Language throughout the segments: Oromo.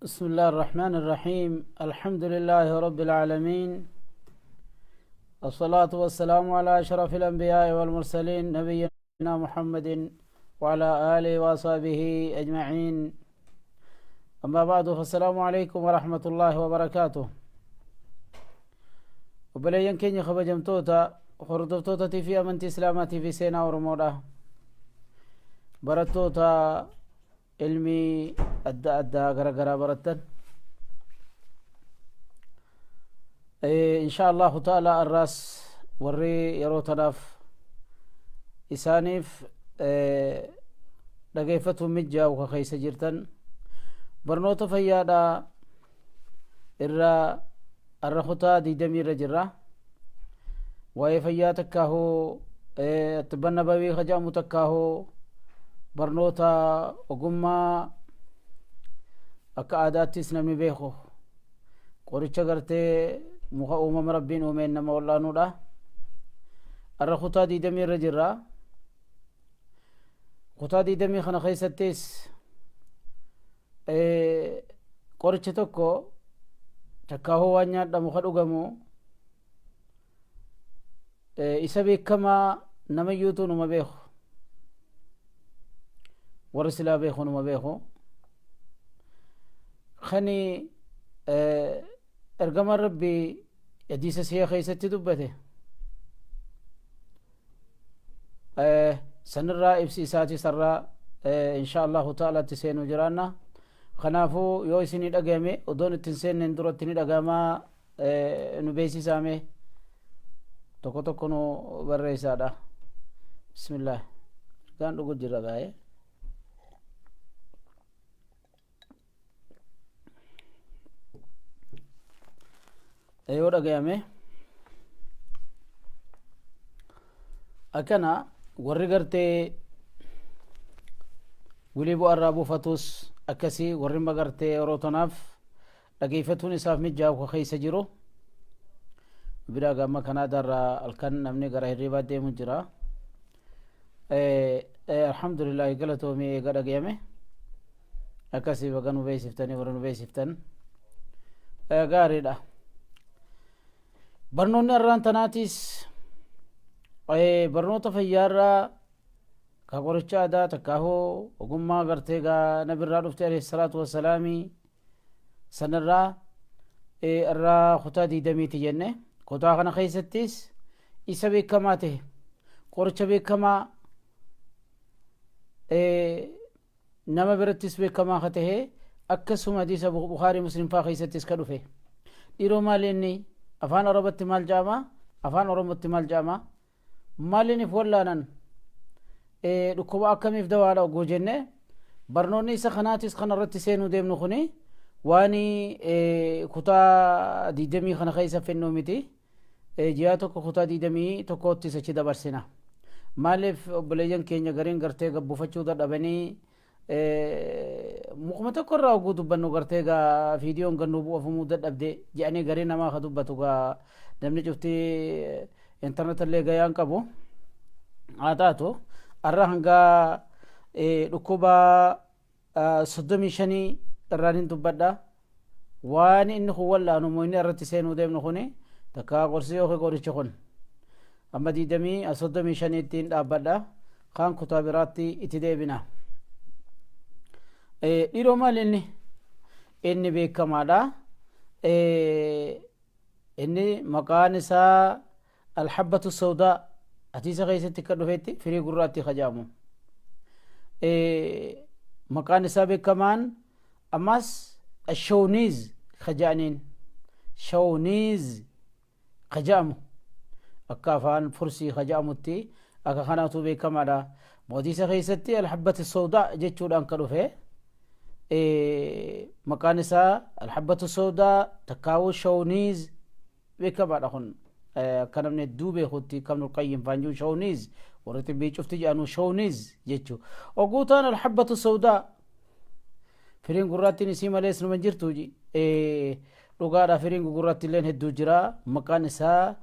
بسم الله الرحمن الرحيم الحمد لله رب العالمين الصلاة والسلام على أشرف الأنبياء والمرسلين نبينا محمد وعلى آله وصحبه أجمعين أما بعد فالسلام عليكم ورحمة الله وبركاته وبلين كيني خبجمتوتا خردفتوتا في أمنتي إسلاماتي في سينا ورمودا برتوتا ilmii adda addaa gara garaa barattan insha allahu ta'ala arraas warri yeroo tanaaf isaaniif dhageeffatuun mijjaawu ka keessa jirtan barnoota fayyaadha irra arra kutaa digdamii irra jirra waa'ee fayyaa takkaahuu xibba nabawii ka jedhamu takkaahuu barnoota ogummaa akka aadaattis namni beeku qoricha gartee muka uumama rabbiin uumeen nama wal'aanuudha arra kutaa digdamii irra jirra kutaa digdamii kana keessattis qoricha tokko takkaahuu waan nyaadhamu ka dhugamu isa beekamaa namayyuutu numa beeku warri silaa beeku numa beeku kani ergamaan rabbii hadiisa siya keessatti dubbate sanirraa ibsi isaati sarraa insha allahu ta'ala itti seenuu jiraanna kanaafuu yoo isinii dhagayame odoon ittiin seenneen duratti ni dhagayamaa nu beeksisaame tokko tokko nu barreessaadha bismillah ergaan dhugu jira gaa'ee yoo dhagayame akkana warri gartee wilii bu'arraa buufatus akkasii warri magartee yeroo tanaaf dhageeffatuun isaaf mijjaawu ka keessa jiru biraa gamma kanaadaarraa halkan namni gara hirriibaa deemu jira alhamdulillahi galatoomii eega dhagayame akkasii baga nu beeksiftanii warra nu beeksiftan gaariidha barnoonni arraan tanaatis barnoota fayyaarraa ka qoricha aadaa takkaahoo ogummaa gartee gaa nabirraa dhufte alayhi salaatu wassalaamii sanarraa irraa kutaa digdamiiti jenne kutaa kana keessattis isa beekamaa ta'e qoricha beekamaa nama birattis beekamaa ka ta'e akkasuma hadiisa bukaarii muslim faa keessattis ka dhufe dhiiroo maali inni afaan arabatti maal jedhama afaan oromotti maal jedhama Maaliin if wallaanan? Dhukkuba akkamiif dawaadha ogguu jenne barnoonni isa kanaatis kan irratti seenuu deemnu kuni waan kutaa digdamii kana keessa fennuu miti. Ji'a tokko kutaa digdamii tokkoottis achi dabarsina. Maaliif obboleeyyan keenya gariin gartee gabbufachuu dadhabanii mukuma tokko irraa oguu dubbannu gartee gaa viidiyoon gannuu bu'afamuu dadhabde jedhanii garii namaa ka dubbatu gaa namni cufti intarneeta illee gayaan qabu haa taatu arra hangaa dhukkuba 35 irraan hin dubbadha waan inni kun wal'aanu moo inni irratti seenuu deemnu kuni takka qorsi yookiin qorichi kun amma digdamii 35tti hin dhaabbadha kaan kutaa biraatti itti deebina dhiiroo maal inni inni beekamaadha inni maqaan isaa alhabbatu sawdaa hadiisa keessatti akka dhufetti firii gurraatti kajaamu maqaan isaa beekamaan ammas shawniiz kaja'aniin shawniiz kaja'amu akka afaan fursii kaja'amutti akka kanaatu beekamaadha hadiisa keessatti alhabbatu sawdaa jechuudhaan ka dhufe maqaan isaa alhabbatu sawdaa takkaawuu shawniiz beekamaadha kun akka namni hedduu beekutti akka Ibnul Qayyim faan jiru shawniiz warri xibbii cufti jedhanu shawniiz jechu oguu ta'an alhabbatu sawdaa firiin gurraattiin isii malees numa jirtu dhugaadha firiin gugurraatti illeen hedduu jira maqaan isaa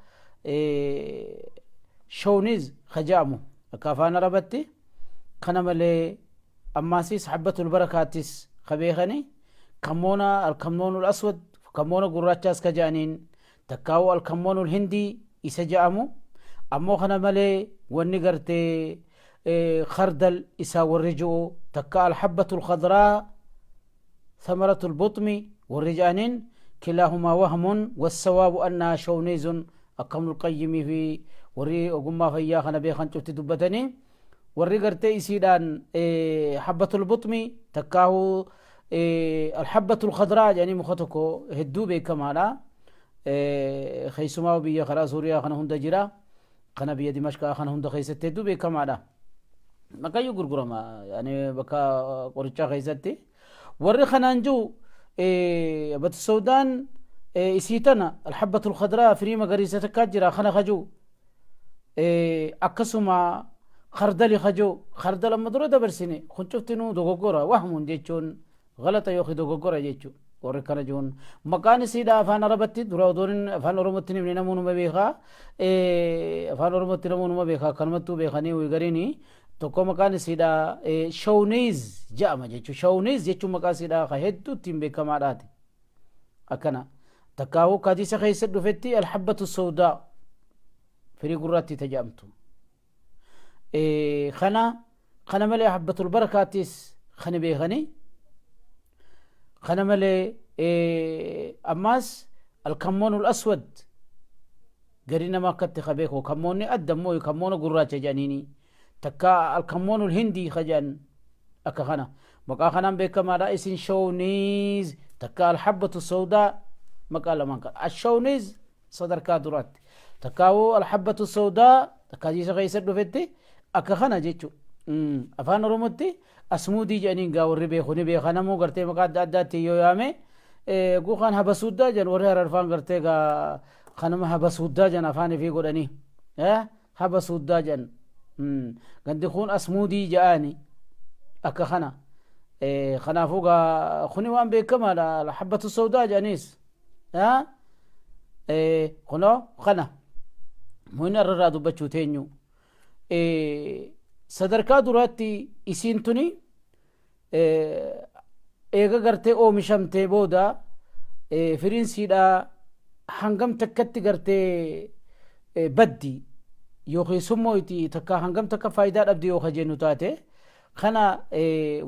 shawniiz ka jedhamu akka afaan arabatti kana malee ammaasis habbatul barakaattis ka beekani Kammoona alkammoonul aswad, kammoona gurraachaas ka je'aniin, takkaa'uu alkammoonul hindii isa je'amu. Ammoo kana malee wanni gartee khardal isaa warri ji'u, takka alhabbatul khadraa thamaratul buxmi warri je'aniin, kilaahumaa wahmun wassawaabu annahaa shawniizun. Akka Ibnul Qayyimii fi warri ogummaa fayyaa kana beekan cufti dubbatanii, warri gartee isiidhaan habbatul buxmi takkaahu alhabbatul khadraa jedhanii muka tokko hedduu beekamaadha. Keessumaa biyya karaa Suuriyaa kana hunda jira. Kana biyya Dimashqaa kana hunda keessatti hedduu beekamaadha. Maqayyuu gurgurama yani bakka qorichaa keessatti. Warri kanaan jiru habbatu sawdaan isii tana alhabbatul khadraa firii magariisa takkaa jira kana kajuu, akkasuma khardali kajuu, khardal amma dura dabarsine kun cuftinuu dogoggora, wahmuun jechuun galata yookiin dogoggora jechuun. Warri kana jiruun maqaan isiidha afaan Arabatti dura odoon afaan Oromootti himne namoonni beekaa, afaan Oromootti namoonni beekaa, akkanumattuu beekanii gariini tokko maqaan isiidha shawniiz jedhama jechuudha. Shawniiz jechuun maqaa isiidha ka hedduu ittiin beekamaadhaati. Akkana takkaawuu hadiisa keessa dhufetti alhabbatu sawdaa firii gurraatti tajaamtu. Kana malee habbatul barakaattis kana beekanii, kana malee ammaas alkammoonul aswad gari nama akkatti ka beeku, kammoonni adda immoo kammoona gurraacha jedhaniini, takka alkammoonul hindii ka jedhan, akka kana maqaa kanaan beekamaadha. Isin shawniiz takka alhabbatu sawdaa maqaa lamaan kana, ashawniiz sadarkaa duraatti, takkaawuu alhabbatu sawdaa takka hadiisa keessa dhufetti akka kana jechu. Afaan Oromootti asmuudii jedhaniin gaa warri beeku ni beeka. Namuu gartee maqaa adda addaatti yoo yaame, guukaan habasuuddaa jedhan warri Hararfaan, gartee gaa kanuma habasuuddaa jedhan afaan ifii godhanii, habasuuddaa jedhan. Gandi kun asmuudii jedhani akka kana. Kanaafuu gaa kuni waan beekamaadha, alhabbatu sawdaa jedhaniis kunoo kana. Muhimni irraa dubbachuu teenyu, sadarkaa duraatti isiin tuni eega gartee oomishamtee booda firiin siidhaa hangam takkatti gartee baddi yookiin summoyti, takka hangam takka faayidaa dhabdi yoo jennu taate, kana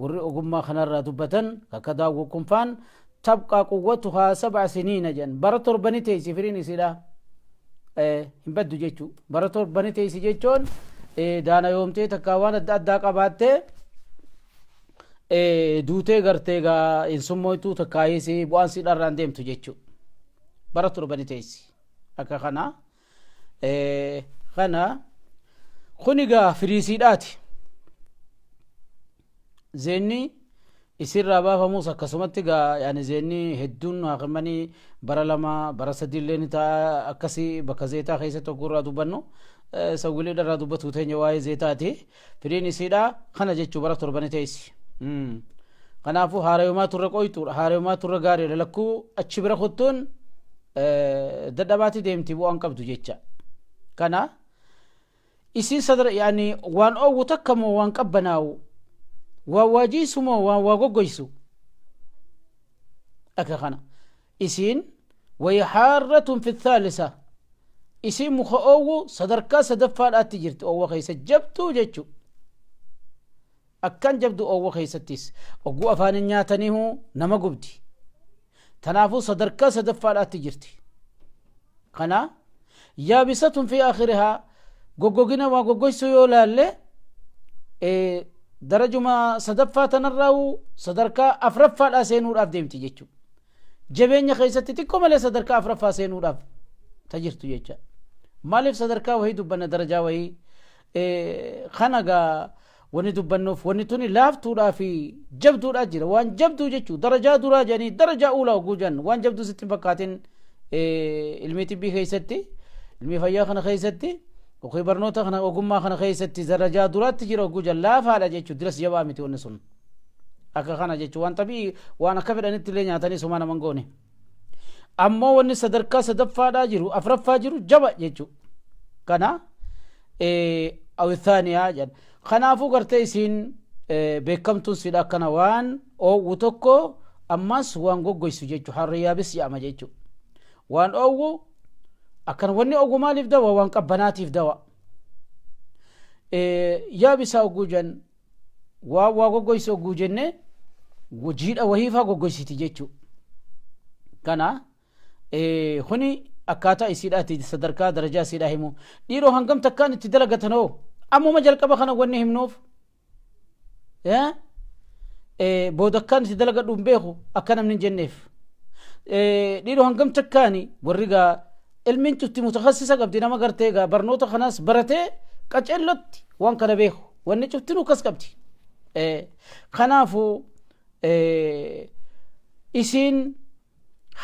warri ogummaa kanarraa dubbatan akka daawwu kunfaan tabqaa quwwatuhaa 7 siniina jedhan. Bara 7 ni teessi firiin isiidha, hin baddu jechuu. Bara 7 ni teessi jechuun daana yoomtee takka waan adda addaa qabaattee duutee gartee gaa hin summoytu, takkaayis bu'aan si dharraan deemtu jechuu. Bara 7 ni teessi akka kana. Kana kuni gaa firiisiidhaati. Zeenni isirraa baafamus akkasumatti gaa yaani zeenni hedduun haakimanii bara 2 bara 3 illee ni ta'a. Akkasii bakka zeetaa keessatti hogguu irraa dubbannu, sawwilee irraa dubbatu teenya waa'ee zeetaati. Firiin isiidha kana jechuu, bara 7 ni teessi. Kanaafuu haarayumaa turre qoyxuudha, haarayumaa turre gaariidha. Lakkuu achi bira kuttuun dadhabaati deemti, bu'aan qabdu jecha. Kana isiin sadara yaani waan oowwu takka moo waan qabbanaa'u, waan waajiisu moo waan waa goggoysu? Akka kana isiin wayi haarratun fi thaalisa, isiin muka oowwu sadarkaa sadaffaadhaatti jirti, oowwa keessa jabduu jechu, akkan jabdu. Oowwa keessattis ogguu afaanin nyaataniihu nama gubdi. Tanaafuu sadarkaa sadaffaadhaatti jirti. Kana yaabisatun fi aakhirihaa, goggogina waa goggoysuu yoo laalle, darajuma sadaffaa tanarraa'u sadarkaa afraffaadhaa seenuudhaaf deemti jechuu. Jabeenya keessatti xiqqoo malee sadarkaa afraffaa seenuudhaaf tajirtu jecha. Maaliif sadarkaa wahii dubbanna? Darajaa wahii kana gaa wanni dubbannuuf, wanni tuni laaftuudhaa fi jabduudhaa jira. Waan jabduu jechuu darajaa duraa jedhanii, darajaa uulaa oguu jedhan, waan jabduu sitti hin fakkaatin. Ilmii xibbii keessatti, ilmii fayyaa kana keessatti yookiin barnoota kana ogummaa kana keessatti darajaa duraatti jira oguu jedhan, laafaadha jechuu, diras jabaa miti wanni sun. Akka kana jechuu, waan xabii waan akka fedhanitti illee nyaatanii sumaa naman goone. Ammoo wanni sadarkaa sadaffaadhaa jiru, afraffaa jiru, jaba jechuu. Kana awithaaniyaa jedhan. Kanaafuu gartee isiin beekamtuun sidha akkana waan oowwu tokko Ammaas waan goggoysu jechu, harriyaabis jedhama jechu. Waan oowwu akkan wanni oowwu maaliif dawa? Waan qabbanaatiif dawa. Yaabisaa ogguu jen waa waa goggoysu ogguu jenne jiidha wahiifaa goggoysiti jechu. Kana kuni akkaataa isiidhaati, sadarkaa darajaa isiidhaa himu. Dhiiroo hangam takkaan itti dalagatan hoo? Ammuma jalqaba kana wanni himnuuf booda akkaan itti dalagadhu hin beeku akka namni hin jenneef. Dhiiroo hangam takkaani warri gaa ilmiin cufti mutakassisa qabdi, nama gartee gaa barnoota kanaas baratee qaceellotti waan kana beeku, wanni cuftinuu akkas qabdi. Kanaafuu isiin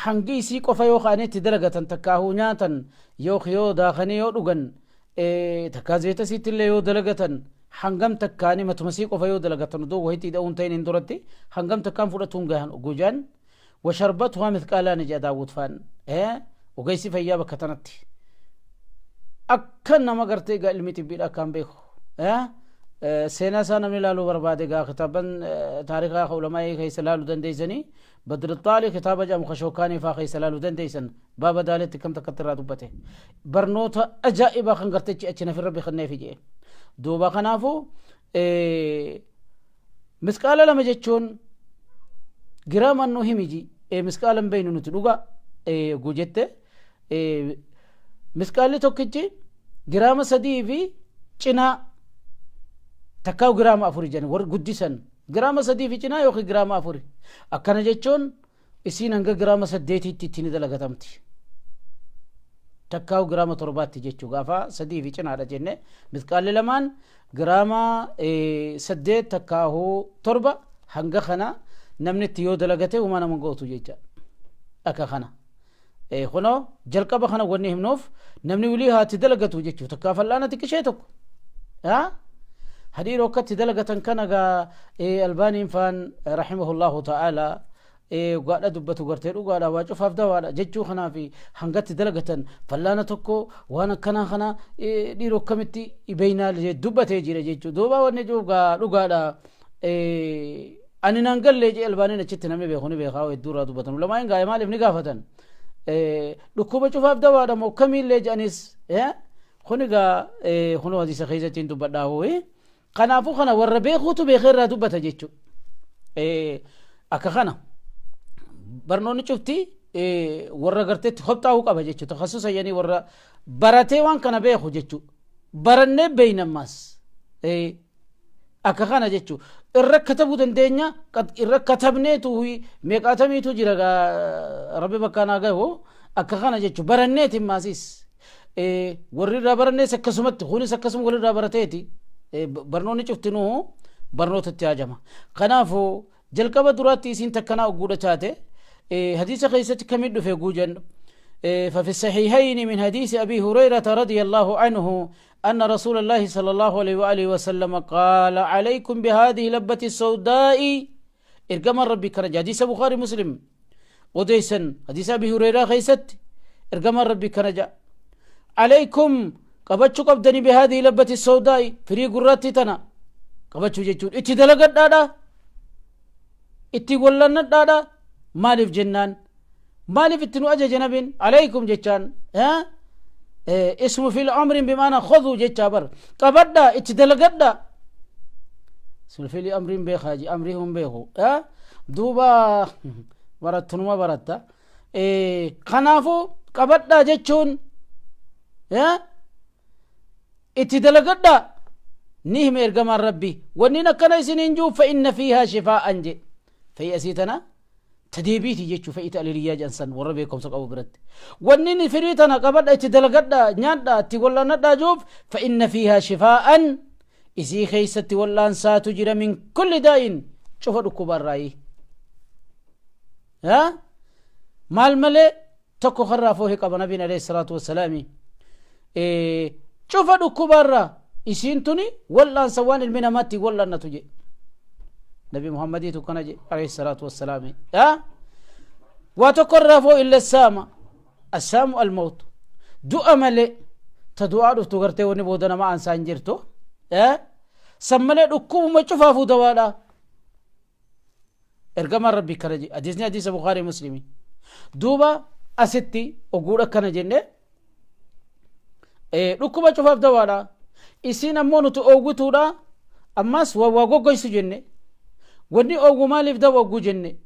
hangi isii qofa yoo ka'anii itti dalagatan, takkaahuu nyaatan, yoo daakanii yoo dhugan, takkaa zeeta isiitti illee yoo dalagatan, hangam takkaanii matuma isii qofa yoo dalagatan odoo wahitti hidha'uun ta'in hin duratti hangam takkaan fudhatuun gahan gujaan washarbatuhaa mithqaalaani jedha Daawwud faan. Ogeessi fayyaa bakka tanatti akka nama gartee gaa ilmi xibbiidha akkaan beeku. Seenaa isaa namni ilaaluu barbaade gaa kitaaban taarikaa ulamaa'ii keessa ilaaluu dandeessanii, Badrixaali kitaaba jedhamu kashookaanii faa keessa ilaaluu dandeessan, baaba daaletti kam takkatti irraa dubbate, barnoota ajaa'ibaa kan gartechi achi nafi rabbi kenneefi jee duuba. Kanaafuu misqaala 2 jechuun giraamaan nu himiji, misqaala hin beeynu nuti dhuga gujette. Misqaalli tokkichi giraama 3 fi cinaa takkaa giraama 4 jedhan warri guddisan, giraama 3 fi cinaa yookiin giraama 4. Akkana jechuun isiin hanga giraama 8tti itti ni dalagatamti, takkaa giraama 7tti jechuu. Gaafa 3 fi cinaadha jenne, misqaalli lamaan giraama 8 takkaahuu 7, hanga kana namni itti yoo dalagate uumaa nama gootu jecha. Akka kana kunoo jalqaba kana wanni himnuuf namni wilii haati dalagatu jechuu, takkaa fal'aana xiqqishee tokko hadiiroo akkatti dalagatan kana gaa Albaaniin faan rahimahullahu ta'ala gaadha dubbatu gartee dhugaadha, waa cufaaf dawaadha jechuu. Kanaaf hangatti dalagatan fal'aana tokko waan akkanaa kana dhiiroo akkamitti beeynaa dubbatee jira jechuu. Duuba wanni jiru gaa dhugaadha, ani naan gallee jee Albaaniin achitti. Namni beeku ni beekaa, hedduu irraa dubbatan ulamaan gaa maaliif ni gaafatan, dhukkuba cufaaf dawaadha moo kamiillee jedhanis. Kun egaa kunoo hadiisa keessatti hin dubbadhaa hooyi. Kanaafuu kana warra beekuutu beekee irraa dubbata jechuudha. Akka kana barnoonni cufti warra garteetti hobxaa'uu qaba jechuudha. Takhassusa jedhanii warra baratee waan kana beeku jechuudha. Barannee beeyna ammaas. Akka kana jechuudha. Irra katabuu dandeenya, irra katabneetu meeqaatamiitu jira, rabbi bakka naa gahu. Akka kana jechuudha. Baranneeti ammaasiis. Warri irraa barannees akkasumatti, kunis akkasuma walirraa barateeti. Barnoonni cuftinuu barnootatti haajama. Kanaafuu jalqaba duraatti isiin takkanaa ogguudha taate hadiisa keessatti kamiin dhufe guujan? ففي الصحيحين من حديث أبي هريرة رضي الله عنه أن رسول الله صلى الله عليه وآله وسلم قال: عليكم بهذه لبة السوداء. إرقم ربي كرج، حديث بخاري مسلم وديسا، حديث أبي هريرة خيست، إرقم ربي كرجا: عليكم qabachuu qabdanii، بهذه لبة السوداء firii gurraatti tana qabachuu jechuun itti dalagadhaadha, itti wallanadhaadha. Maaliif jennaan, maaliif itti nu ajaje nabiin? عليكم jechaan اسم فعل أمر بمعنى خذوا jechaa bar, qabadha, itti dalagadha. اسم فعل أمر beekaa ji amrii hun beeku duuba barattunuma baratta. Kanaafuu qabadha jechuun itti dalagadha ni hime ergamaan rabbi. Wannin akkana isiniin jiru فإن فيها شفاء je, fa'i asii tana tadeebiiti jechuu, fa'i ta'liliyyaa jedhan warra beekumsa qabu biratti. Wannin firii tana qabadha, itti dalagadha, nyaadha, itti wal'aanadhaa juuf, فإن فيها شفاء isii keeysatti wal'aansaatu jira، من كل داء cufa dhukkubarraayi maal malee tokko karraa foohi qaba. Nabiin عليه الصلاة والسلام cufa dhukkubarraa isiin tuni wal'aansa waan ilmi namaatti wal'aannatu jedhe. Nabi Muhammadiitu kana jedhe عليه الصلاة والسلام. Waa tokko irraa foo إلا السام، السام الموت, du'a malee, ta du'aa dhuftu gartee wanni booda nama aansaa hin jirtu san malee dhukkubuma cufaafuu dawaadha. Ergamaan Rabbii kana jedhe. Hadiisni hadiisa Bukaarii Muslimii. Duuba asitti oguudha kana jenne dhukkuba cufaaf dawaadha. Isiin ammoo nuti oowwituudha. Ammas waa waa goggoysu jenne. Wanni oowwu maaliif dawa ogguu jenne?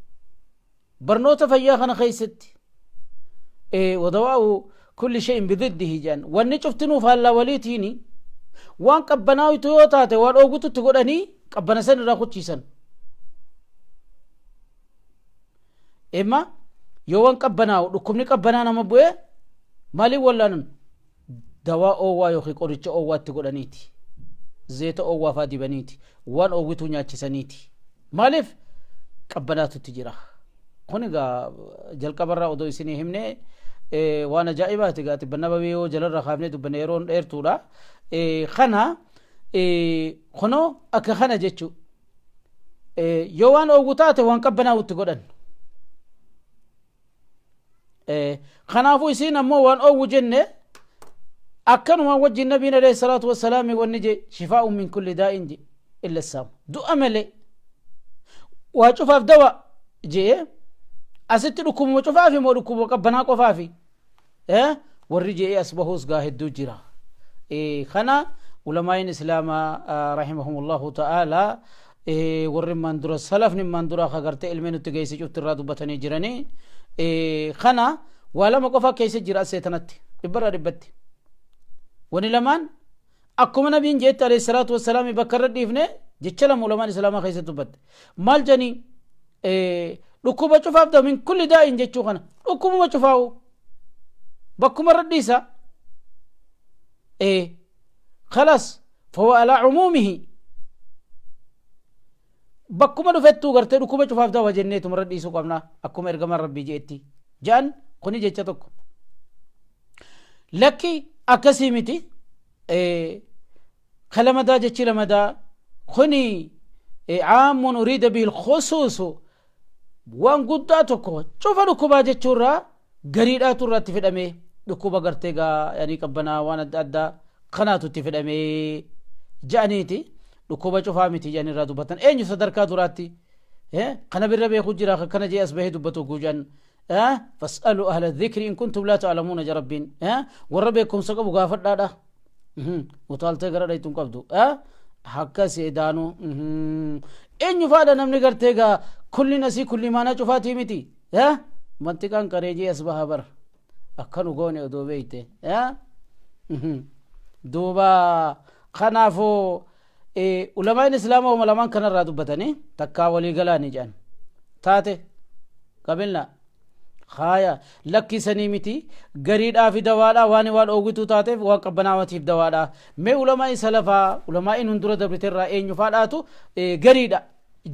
Barnoota fayyaa kana keessatti wadawaa'u kulli shay'in bididdihi jedhan. Wanni cuftinuu faallaa waliitiini. Waan qabbanaawtu yoo taate waan oowwitutti godhanii qabbana san irraa kuchiisan. Imma yoo waan qabbanaa'u dhukkubni qabbanaa nama bu'e maaliin wallaanan? Dawaa oowwaa yookiin qoricha oowwaatti godhaniiti. Zeeta oowwaa faa dibaniiti. Waan oowwituu nyaachisaniiti. Maaliif? Qabbanaatutti jira. Kun egaa jalqabarraa odoo isinii himne waan ajaa'ibaati egaa xibba nababii yoo jalarra kaafnee dubbanne yeroon dheertuudha. Kana kunoo akka kana jechuu. Yoo waan oowwu taate waan qabbanaa'utti godhan. Kanaafuu isiin ammoo waan oowwu jenne akkanuma wajjin nabiin alayhi salaatu wassalaami wanni je shifaa'un min kulli daa'in je illa saam du'a malee waa cufaaf dawa jee. Asitti dhukkubuma cufaafi moo dhukkubuma qabbanaa qofaafi warri je'ee as bahuus gaa hedduu jira. Kana ulamaa'iin islaamaa rahimahumullahu ta'ala warri maan dura salafni maan dura ka gartee ilmee nutti geesse cufti irraa dubbatanii jiranii. Kana waa lama qofa keessa jira asee tanatti dhibbarraa dhibbatti. Wani lamaan akkuma nabiin jeetti alayhi salaatu wassalaam bakka irra dhiifne jecha lama ulamaan islaamaa keessatti dubbatte. Maal janii? Dhukkuba cufaaf ta'u min kulli daa'in jechuu kana dhukkubuma cufaa'u bakkuma irra dhiisa. Khalas fahuwa alaa cumuumihi bakkuma dhufettuu gartee dhukkuba cufaaf dawa jenneetuma irra dhiisuu qabna akkuma ergamaan rabbii je'etti ja'an. Kuni jecha tokko. Lakki akkasii miti, ka lamadaa jechi lamadaa kuni caamun uriida bihi lkhusuusu waan guddaa tokko cufa dhukkubaa jechuurraa gariidhaatu irratti fedhame. Dhukkuba gartee gaa yani qabbanaa waan adda addaa kanaatu itti fedhame ja'aniiti dhukkuba cufaa miti jedhanii irraa dubbatan. Eenyu sadarkaa duraatti kana birra beeku jira kana jee as bahee dubbatu guujan? Fas'alu ahla dhikri in kuntum laa ta'lamuuna ja rabbiin. Warra beekumsa qabu gaafadhaadha. Utaaltee gara dhaytuun qabdu akkas edaanu eenyu faadha namni gartee gaa kulli asii kulli maanaa cufaatii miti mantiqaan qareejii as baha bar akkanu goone odoo beeyte. Duuba kanaafuu ulamaan islaamaa uma lamaan kanarraa dubbatanii takkaa walii galaanii jedhan taate qabilna haaya lakkisanii miti gariidhaa fi dawaadhaa waan waan oowwituu taateef waan qabbanaawatiif dawaadhaa. Mee ulamaa'in salafaa ulamaa'in hundura dabriterraa eenyu faadhaatu gariidha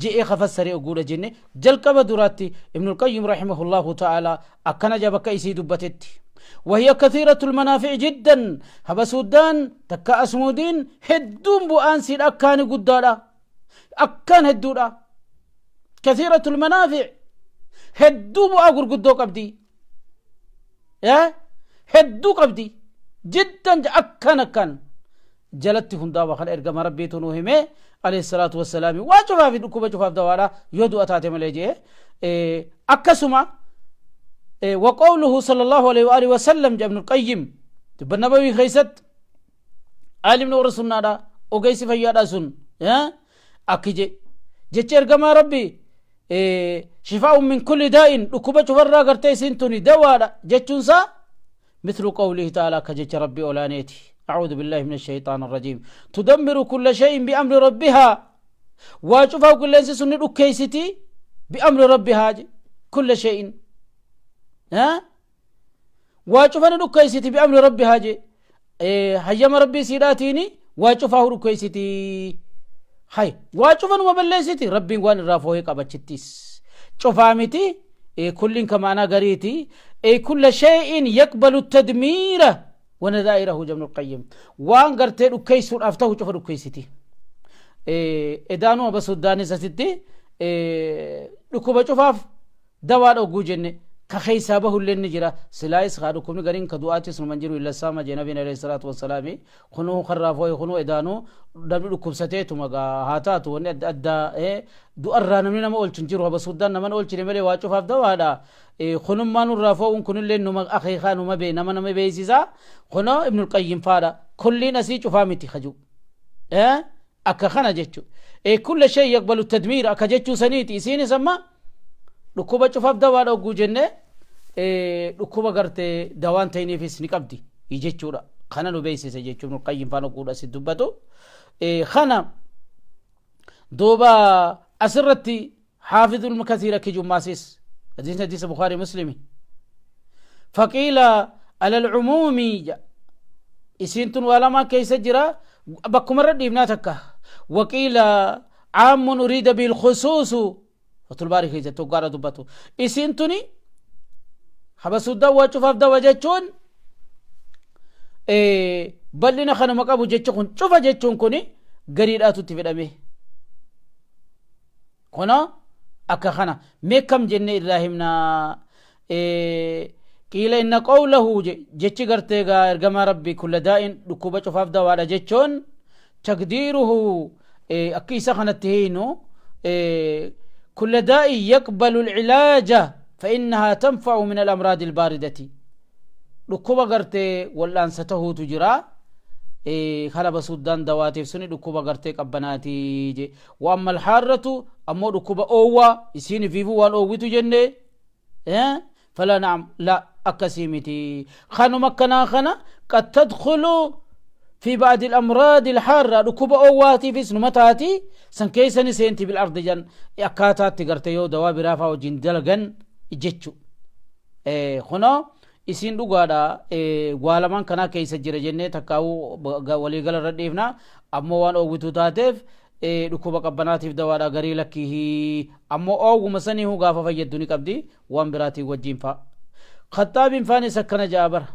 je'ee kafassaree oguudha jenne? Jalqaba duraatti Ibnul Qayyim rahimahullahu ta'ala akkana ja bakka isii dubbatetti: وهي كثيرة المنافع جدا. هبسودان تكا أسمودين هدون بؤان سيد أكان قدادا أكان هدودا. كثيرة المنافع هدو بؤا قدو قبدي يا هدو قبدي جدا أكان أكان jalatti hundaa kan ergama rabbiitu nu hime alayhi salaatu wassalaami waa cufaaf dhukkuba cufaaf dawaadha yoo du'a taate malee jee. Akkasuma وقوله صلى الله عليه وآله وسلم جاء ابن القيم تبا النبوي خيست عالم نور السنة وقيس فيادا سن أكيجي جتش إرقما ربي شفاء من كل داء dhukkuba cufarraa gartee isiin dawaadha jechuunsaa مثل قوله تعالى كجتش ربي أولانيتي: أعوذ بالله من الشيطان الرجيم. تدمر كل شيء بأمر ربها وشوفها كل سن كيستي بأمر ربها كل شيء ها وشوفها كيستي بأمر ربها جي هيما ربي سيراتيني وشوفها كيستي هاي وشوفها وبلسيتي ربي وان رافوه قبچتيس شوفامتي كل كمانا غريتي أي كل شيء يقبل التدمير ونذائره. ابن القيم وان غرتي دكيسون افتو شوف دكيستي edaanuu aba suddaani sasitti dhukkuba cufaaf dawaadha ogguu jenne Ka keessaa bahullee ni jira. Silaayis kaa dhukkubni gariin ka du'aatis numan jiru illa saama jee nabiin alayhi salaatu wassalaami. Kunuu karraa fooye kunuu edaanuu namni dhukkubsateetuma gaa haa taatu wanni adda addaa du'arraa namni nama oolchu hin jiru habasuuddaan naman oolchine malee waa cufaaf dawaadha. Kunummaa nurraa foo'uun kunillee numa akeekaa numa bee nama nama beeksisa. Kunoo Ibnul Qayyim faadha. Kulliin asii cufaa miti kaju. Akka kana jechu. Kulla shay yaqbalu tadmiir akka jechuu saniiti isiinis amma dhukkuba cufaaf dawaadha ogguu jenne dhukkuba gartee dawaan ta'iniifis ni qabdi jechuudha. Kana nu beeksise jechuun Ibnul Qayyim faan ogguudha si dubbatu. Kana duuba asirratti Haafidul Kasiir akki jummaasis hadiisni hadiisa Bukaarii Muslimi. Faqiila alal cumuumii isiin tun waa lamaan keessa jira bakkumarra dhiibnaa takka. Waqiila caammun uriida bil khusuusu Fathul Baarii keessatti hoggaadha dubbatu. Isiin tuni habasuuddaa waa cufaaf dawa jechuun bal'ina kanuma qabu jechi kun cufa jechuun kuni gariidhaatu itti fedhame. Kunoo akka kana mee kam jenne irraa himna qiila inna qawlahu jechi gartee gaa ergamaa rabbi kulla daa'in dhukkuba cufaaf dawaadha jechuun taqdiiruhu akka isa kanatti hiinu kulla daa'in yaqbalu alcilaaja فإنها تنفع من الأمراض الباردة dhukkuba gartee wal'aansa tahuutu jira kalaba suddaan dawaatiif suni dhukkuba gartee qabbanaati je wa amma alhaarratu ammoo dhukkuba oowwaa isiin ifiifuu waan oowwitu jenne fala naam la akkasii miti kanuma akkanaa kana qad tadkhulu fi ba'di al-amraadi al-haarra dhukkuba oowwaatiifis numa taati san keessa ni seenti bil ardi jan akkaataatti garte yoo dawaa biraa faa wajjin dalagan jechu kunoo isiin dhugaadha waa lamaan kanaa keessa jira jennee takkaa'uu waliigala irra dhiifna ammoo waan oowwituu taateef dhukkuba qabbanaatiif dawaadha garii lakkii ammoo oowwuma saniihu gaafa fayyaddu ni qabdi waan biraatiin wajjiin fa'a. Khaxaabiin faanis akkana ja'a bara.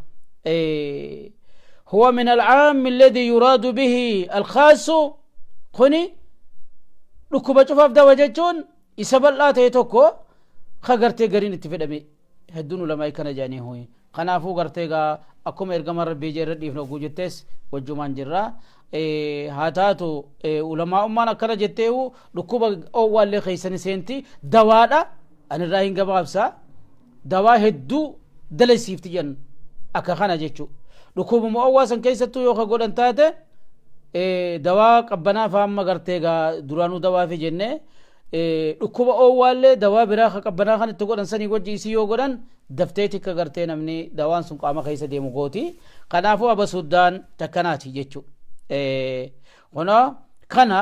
Huwa min alcaammi alladhi yuraadu bihi alkhaasu kuni dhukkuba cufaaf dawa jechuun isa bal'aa ta'e tokko ka gartee gariin itti fedhame hedduun ulamaa'ii kana jedhanii huyi. Kanaafuu gartee gaa akkuma ergamaan rabbii jee irra dhiifna oguu jettees wajjumaan jirra. Haa taatu ulamaa'ummaan akkana jetteehu dhukkuba oowwaallee keessani seenti dawaadha ani irraa hin gabaabsa dawaa hedduu dalasiifti jedhan akka kana jechuu dhukkubuma oowwaa san keessattuu yoo ka godhan taate dawaa qabbanaa faa amma gartee gaa duraanuu dawaa fi jennee dhukkuba oowwaallee dawaa biraa ka qabbanaa kan itti godhan sanii wajji isii yoo godhan daftee tikka gartee namni dawaan sun qaama keessa deemu gooti. Kanaafuu abasuuddaan takkanaati jechuu. Kunoo kana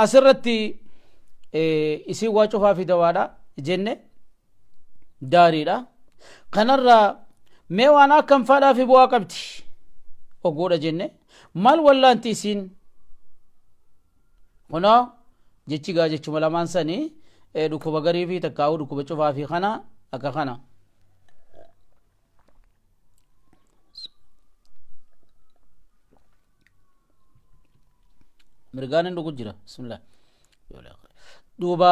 asirratti isiin waa cufaa fi dawaadha jenne gaariidha. Kanarraa mee waan akkam faadhaa fi bu'aa qabdi ogguudha jenne maal wallaanti isiin Kunoo jechi gaa jechuma lamaan sanii dhukkuba garii fi takkaa'uu dhukkuba cufaa fi kana akka kana. Mirgaan hin dhugu jira. Bismillah. Duuba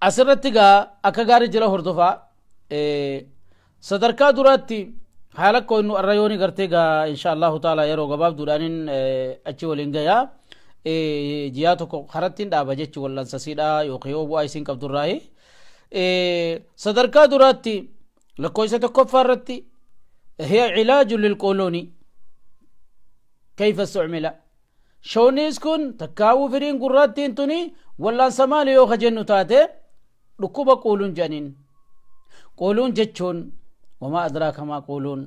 asirratti gaa akka gaarii jira hordofaa. Sadarkaa duraatti haala koo nu arra yooni gartee gaa insha Allahu ta'ala yeroo gabaabduudhaanin achi waliin gayaa jiyaa tokko karattiin dhaaba jechi wal'ansa siidhaa yookiin yoo bu'aa isiin qabdurraayi. Sadarkaa duraatti lakkoofsa tokkoffaa irratti hiya cilaaju lilqoolooni kayfa istucmila shawniis kun takkaawuu firiin gurraattiin tuni wal'aansa maali yoo ka jennu taate Dhukkuba quuluun jedhaniin. Quuluun jechuun wamaa adraaka maa quuluun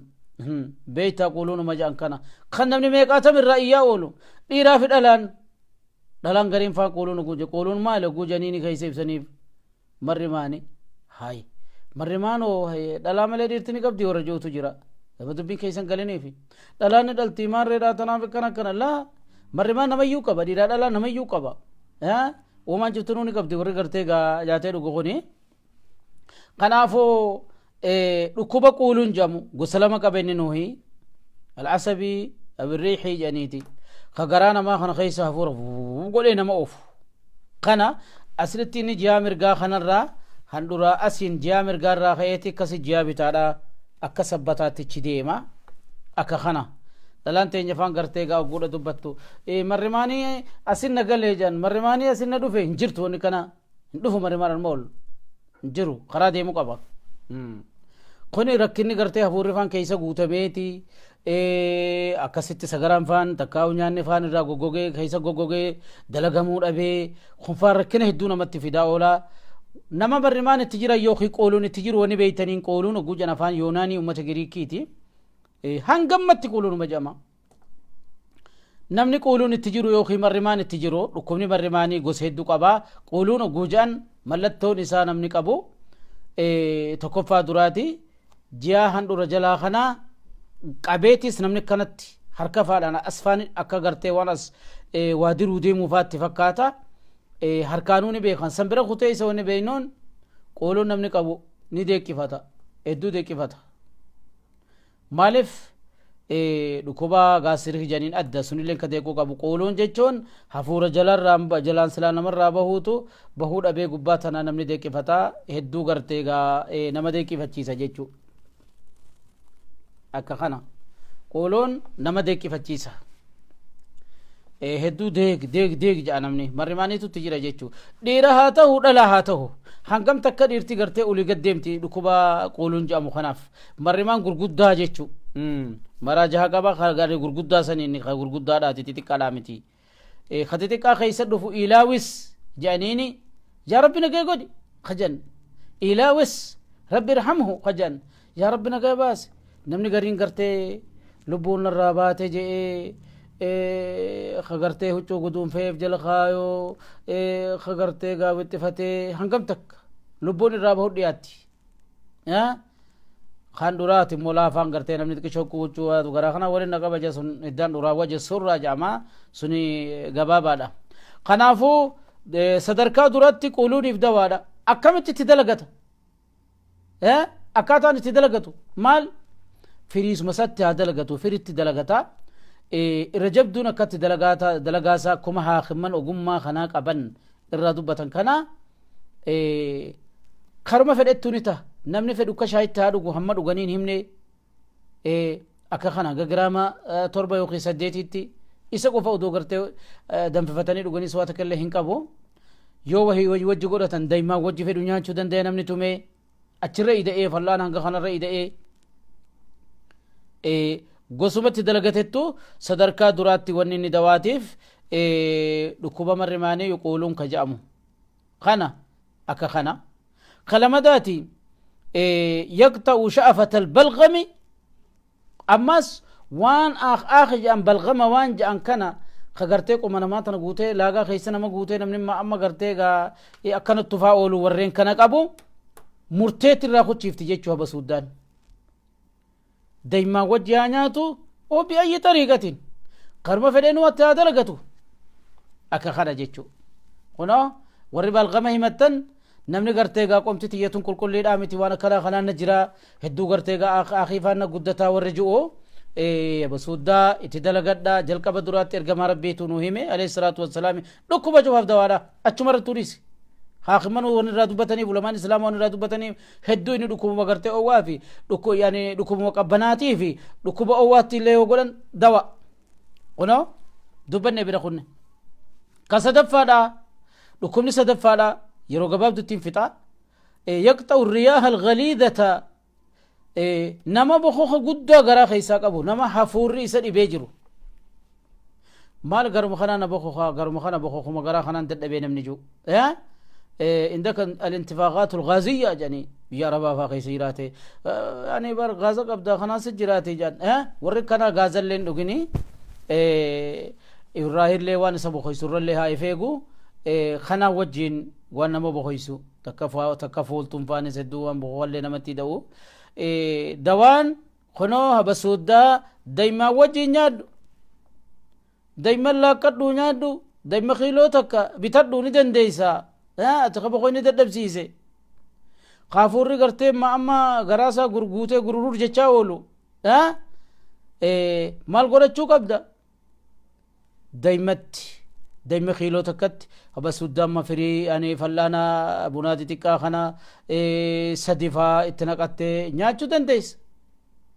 beektaa quuluunuma jedhan kana kan namni meeqaatam irraa iyyaa oolu dhiiraa fi dhalaan dhalaan gariin faa quuluun oguu jedhu quuluun maali oguu jedhanii ni keessa ibsaniif marri maani hayi marri maanoo dhalaa malee dhiirti ni qabdi warra jirutu jira nama dubbiin keessan galiniifi dhalaan ni dhaltii maarreedhaa tanaaf akkana akkana laa marri maan namayyuu qaba dhiiraa dhalaa namayyuu qaba Uumaan ciftinuu ni qabdi warri gartee gaa nyaatee dhugu kuni. Kanaafuu dhukkuba quuluun jedhamu gosa lama qaba inni nuhi. Alcasabii abirriixii jedhaniiti. Ka garaa namaa kana keessa hafuura godhee nama oofu. Kana asirratti inni jihaa mirgaa kanarraa Handhuraa asiin ji'a mirgaarraa ka'eeti akkasi ji'a bitaadha akka sabbataattichi deema akka kana. Dhalaan teenya afaan gartee gaa ogguudha dubbattu. Marrimaanii asin na galee jedhan, marrimaanii asin na dhufe hin jirtu, wanni kana hin dhufu, marrimaan arma ol hin jiru, karaa deemuu qaba. Kuni rakkinni gartee hafuurri faan keessa guutameeti akkasitti sagaraan faan takkaa'u nyaanni faan irraa goggogee keessa goggogee dalagamuu dhabee kun faan rakkina hedduu namatti fidaa oolaa. Nama barrimaan itti jira yookiin qooluun itti jiru wani beeytaniin qooluun oguu jedhan afaan Yoonaanii uummata Giriikiiti. Hangammatti qooluun jedhama. Namni qooluun itti jiru yookiin marrimaan itti jiru dhukkubni marrimaanii gosa hedduu qaba. Qooluun oguu jedhan mallattoon isaa namni qabu tokkoffaa duraati ji'a handhuura jalaa kanaa qabeetis namni kanatti harka faadhaan asfaan akka gartee waan as waa diruu deemuu faatti fakkaata. Harkaanuu ni beekan san bira kutee isa wanni beeknuun qooluun namni qabu ni deeqqifata, hedduu deeqqifata. Maaliif dhukkuba gaasirii jedhaniin adda sunillee ka deequu qabu. Qooluun jechuun hafuura jalarraa jalaan silaa namarraa bahuutu bahuu dhabee gubbaa tanaa namni deeqqifata, hedduu gartee gaa nama deeqqifachiisa jechuudha. Akka kana qooluun nama deeqqifachiisa. Hedduu deeg deeg deeg jedha namni marrimaaniitu itti jira jechuudha. Dhiira haa ta'u, dhalaa haa ta'u, hangam takka dhiirti gartee olii gad deemti dhukkuba qooluun jedhamu kanaaf marrimaan gurguddaa jechuudha. Maraa jaha qaba gaarii gurguddaa saniin ka gurguddaadhaati, xixiqqaadhaa miti. Ka xixiqqaa keessa dhufu ilaawis jedhaniini yaa Rabbi nagee godhi kajan, ilaawis Rabbi irhamhu kajan, yaa Rabbi nagee baase. Namni gariin gartee lubbuun narraa baate je'ee ka gartee huccuu guduunfeef jala kaayoo ka gartee gaawwixxifatee hangam takka lubbuun irraa bahu dhiyaatti. Kan duraati immoo laafaan gartee namni xiqqishoo huccuu garaa kana waliin na qaba jee sun iddaan duraa waje surraa jedhama, suni gabaabaadha. Kanaafuu sadarkaa duratti quluuniif dawaadha. Akkamitti itti dalagata? Akkaataan itti dalagatu maal? Firiisuma isaatti haa dalagatu, firitti dalagata. Irra jabduun akkatti dalagaasaa akkuma haakimman ogummaa kanaa qaban irraa dubbatan kana karuma fedhettu ni ta'a. Namni fedhu akka shaayitti haa dhugu, hamma dhuganiin himne akka kana hanga giraama 7 yookiin 8tti isa qofa odoo gartee danfifatanii dhuganis waa takka illee hin qabu. Yoo wahii wajji godhatan daa'imaan wajji fedhu nyaachuu danda'a namni tumee achirra ida'ee fal'aan hanga kanarra ida'ee gosumatti dalagatettu sadarkaa duraatti wanni inni dawaatiif dhukkuba marrimaanii quuluun ka jedhamu kana akka kana. Kalamadaati yaqta'u sha'afata albalgami, ammas waan aak aak jedhan balgama waan jedhan kana ka gartee qoma namaa tana guutee laagaa keessa nama guutee namni amma gartee gaa akkana tufaa oolu warreen kana qabu murteetti irraa kuchiifti jechuu habasuuddaan. Daymaan wajji haa nyaatu oo bi'ayyi xariiqatiin karuma fedheen watti haa dalagatu akka kana jechuu. Kunoo warri balgama himattan namni gartee gaa qomti tiyyatun qulqulliidhaa miti, waan akkanaa kanaan na jira, hedduu gartee gaa akiifaan na guddataa warri ji'u basuuddaa itti dalagadha. Jalqaba duraatti ergamaa Rabbiitu nu hime alayhi salaatu wassalaam, dhukkuba cufaaf dawaadha. Achuma irratti turiisi haakiman waan irraa dubbataniif, ulamaan islaamaa waan irraa dubbataniif hedduu inni dhukkubuma gartee owwaa fi yaani dhukkubuma qabbanaatii fi dhukkuba owwaatti illee yoo godhan dawa. Kunoo dubbanne bira kunne. Ka sadaffaadha, dhukkubni sadaffaadha, yeroo gabaabdutti hin fixa. Yaqxa'u riyaaha alghaliidata, nama bokoka guddaa garaa keessaa qabu, nama hafuurri isa dhibee jiru, maal garuma kanaa na bokoka, garuma kana bokokuma garaa kanaan dadhabee namni jiru عندك الانتفاخات الغازية jedhanii biyya arabaa faa keessa jiraate ani bar gaaza qabda kanaas jiraate jedhan. Warri kana gaazallee hin dhugini, irraa waan isa bokoysu irrallee haa ifeegu. Kana wajjiin waan nama bokoysu takka fuultuun faanis hedduu waan bokokallee namatti da'u. Dawaan kunoo habasuuddaa daymaa wajjiin nyaadhu, dayman laaqqadhu nyaadhu, dayma kiiloo takka bitadhu ni dandeeysa. Ati ka bokoyni dadhabsiise, kaafuurri gartee ma amma garaasaa gurguutee gururur jechaa oolu maal godhachuu qabda? Daymatti Damma kiiloo takkatti habasuuddaa amma firii ani fal'aana bunaa xixiqqaa kana sadi faa itti naqattee nyaachuu dandeessa.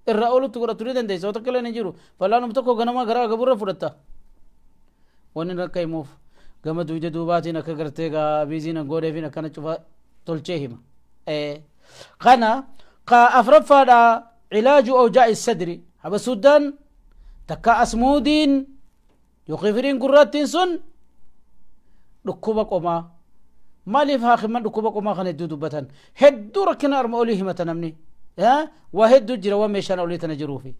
Irraa oolutti godhatu ni dandeessa. Waan takka illee hin jiru. Fal'aanuma tokko ganama gara agaburra fudhatta. Wanni akka himuuf gama dugda duubaatiin akka gartee gaa biiziin godheefiin akkana cufa tolchee hima. Kana ka afraffaadha cilaaju awjaa'i sadri habasuuddaan takka asmuudiin yookiin firiin gurraattiin sun dhukkuba qomaa. Maaliif haakiman dhukkuba qomaa kana hedduu dubbatan? Hedduu rakkina arma olii himata namni. Waa hedduu jira waan meeshaan olii tana jiruufi.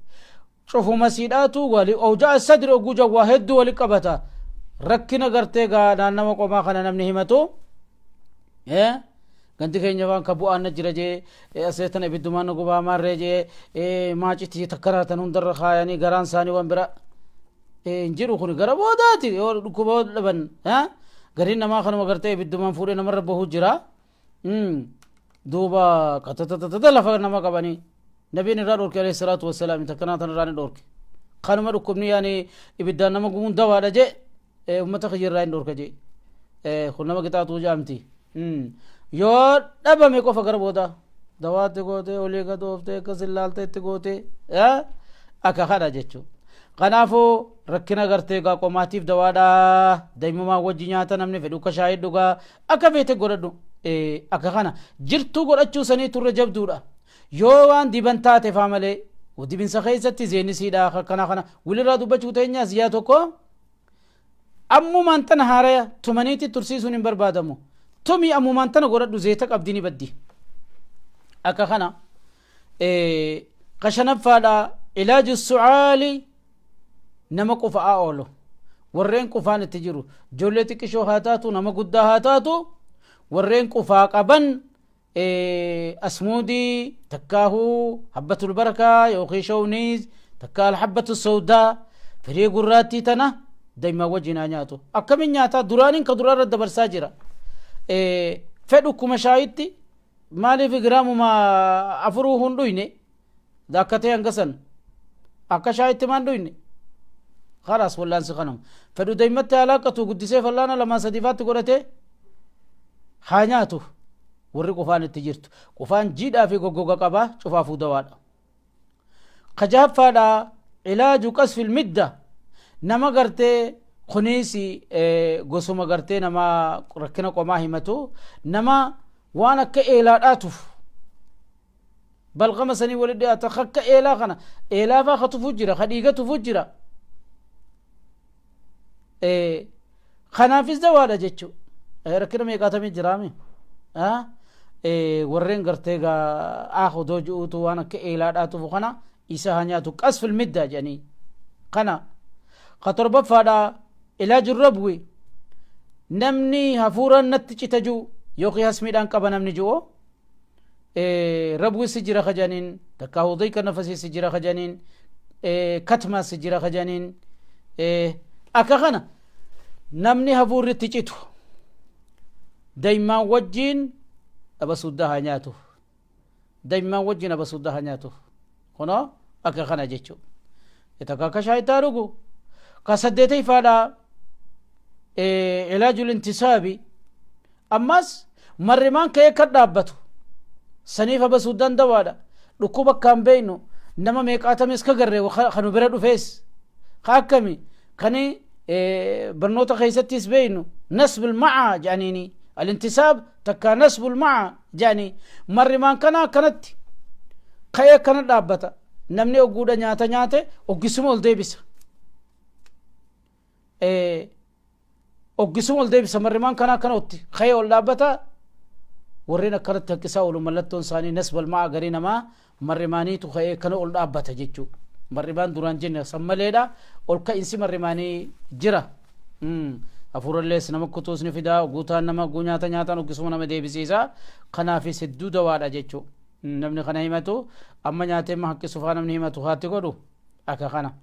Cufuma siidhaatu wali awjaa'a sadri ogguu jedhu waa hedduu wali qabata. Rakkina gartee gaa naannawa qomaa kana namni himatu. Ganti keenya waan ka bu'aan na jira jee asee tana ibiddumaan na gubaa maarree jee maacitii takkanaa tan hundarra kaayanii garaan isaanii waan bira hin jiru. Kun gara boodaati yoo dhukkuba dhaban gariin namaa kanuma gartee ibiddumaan fuudhee namarra bahuu jira. Duuba qatatatata lafa nama qabanii nabiin irraa dhorke alayhi salaatu wassalaam, takkanaa tan irraa ni dhorke. Kanuma dhukkubni yaani ibiddaan nama gubuun dawaadha jee ummata kiyya irraa hin dhorka jee. Kun nama qixaaxuu jaamti. Yoo dhabame qofa gara boodaa dawaatti gootee olii gad ooftee akkas ilaaltee itti gootee akka kana jechuudha. Kanaafuu rakkina gartee gaa qomaatiif dawaadha. Daa'imumaan wajji nyaata namni fedhu akka shaayii dhugaa akka feete godhadhu. Akka kana jirtuu godhachuu sanii turre jabduudha. Yoo waan diban taate faa malee dibinsa keessatti zeenisiidha akkana kana walirraa dubbachuu teenyaas yaa tokko ammumaan tana haaraya tumaniitti tursiisuun hin barbaadamu. Tumii ammumaan tana godhadhu, zeeta qabdi ni baddi. Akka kana kashanaffaadha ilaaju su'aali nama qufa'aa oolu. Warreen qufaan itti jiru ijoollee xiqqishoo haa taatu, nama guddaa haa taatu, warreen qufaa qaban asmuudii takkaahuu habbatul barakaa yookiin shawniiz takka alhabbatu sawdaa firii gurraattii tana daa'imman wajjin haa nyaatu. Akkamiin nyaataa? Duraaniin ka duraarra dabarsaa jira. Fedhu kuma shaayitti maaliif giraamuma afuruu hin dhuyne akka ta'e hanga san akka shaayitti maan dhuyne khalaas wallaansi kanuma. Fedhu daa'immatti haa laaqqatu, guddisee fallaana lamaa sadiifaatti godhatee haa nyaatu. Warri qufaan itti jirtu qufaan jiidhaa fi goggoga qabaa cufaafuu dawaadha. Kajahaffaadha ilaaju qasfil midda nama gartee kunis gosuma gartee nama rakkina qomaa himatu, nama waan akka eelaadhaatuuf balqama sanii wali dhiyaata akka eelaa kana eelaa faa ka tufuu jira, ka dhiiga tufuu jira. Kanaafis dawaadha jechuu. Rakkina meeqaatamii jiraame warreen gartee gaa ah odoo ji'uutu waan akka eelaadhaa tufu kana isa haa nyaatu, qasfil middaa jedhanii. Kana ka torbaffaadha ilaaju rabwi namni hafuuraan natti cita ji'u yookiin hasmiidhaan qaba namni ji'u rabwi si jira ka jedhaniin, takka hudayka nafasii si jira ka jedhaniin, katmaa si jira ka jedhaniin. Akka kana namni hafuurri itti citu daa'imman wajjiin abasuuddaa haa nyaatu, daa'imman wajjiin abasuuddaa haa nyaatu. Kunoo akka kana jechuudha. Takka akka shaayitaa dhugu. Ka saddeetayfaadha ilaajul intisaabi ammas marrimaan ka'ee kan dhaabbatu saniif abasuuddaan dawaadha. Dhukkuba akkaan beeknu nama meeqaatames ka garre kanu bira dhufees ka akkami kani barnoota keessattis beeknu nasbul ma'a jedhaniini alintisaab takka nasbul ma'a jedhanii marrimaan kana akkanatti ka'ee akkana dhaabbata. Namni ogguudha nyaata nyaate oggisuma ol deebisa, oggisuma ol deebisa. Marrimaan kana akkana otti ka'ee ol dhaabbata. Warreen akkanatti haqqisaa oolu mallattoon isaanii nasbal ma'a garii namaa marrimaaniitu ka'ee kana ol dhaabbata jechuu. Marrimaan duraan jenne san maleedha ol ka'insi marrimaanii jira. Hafuurallees nama kutuus ni fidaa guutaan nama oguu nyaata nyaataan oggisuma nama deebisiisa. Kanaafis hedduu dawaadha jechuu. Namni kana himatu amma nyaatee ma haqqisu faa namni himatu haatti godhu akka kana.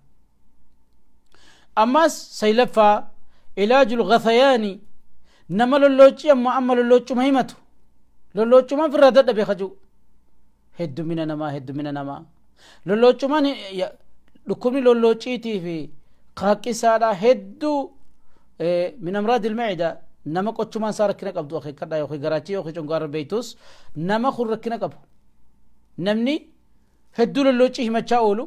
Ammas saylaffaa ilaajul ghathayaani nama lolloocii amma amma lolloocuma himatu, lollooccumaan firraa dadhabe kaju. Heddumina namaa, heddumina namaa lollooccumaan dhukkubni lolloociitii fi kaaqqisaadha hedduu. Min amraadil macidaa nama qochumaan isaa rakkina qabdu akeekkadhaa yookiin garaachii yookiin congaarra beektus nama kun rakkina qabu. Namni hedduu lolloocii himachaa oolu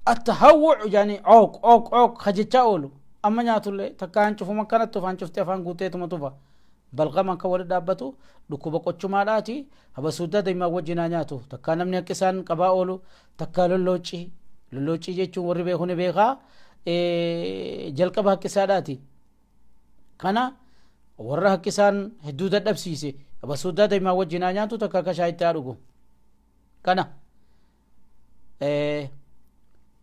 attahawwuc yaani cooq cooq cooq hajechaa oolu amma nyaatullee takka hancufuma akkanatti tufa hancuftee afaan guuteetuma tufa balqama akka wali dhaabbatu dhukkuba qochumaadhaati habasuuddaa daimaa wajjin haa nyaatu takkaa namni akka isaan qabaa oolu takkaa lollooccii lollooccii jechuun warri beeku ni beekaa jalqaba haqqisaadhaati kana warra haqqisaan hedduu dadhabsiise habasuuddaa daimaa wajjin haa nyaatu takka akka shaayitti haa dhugu kana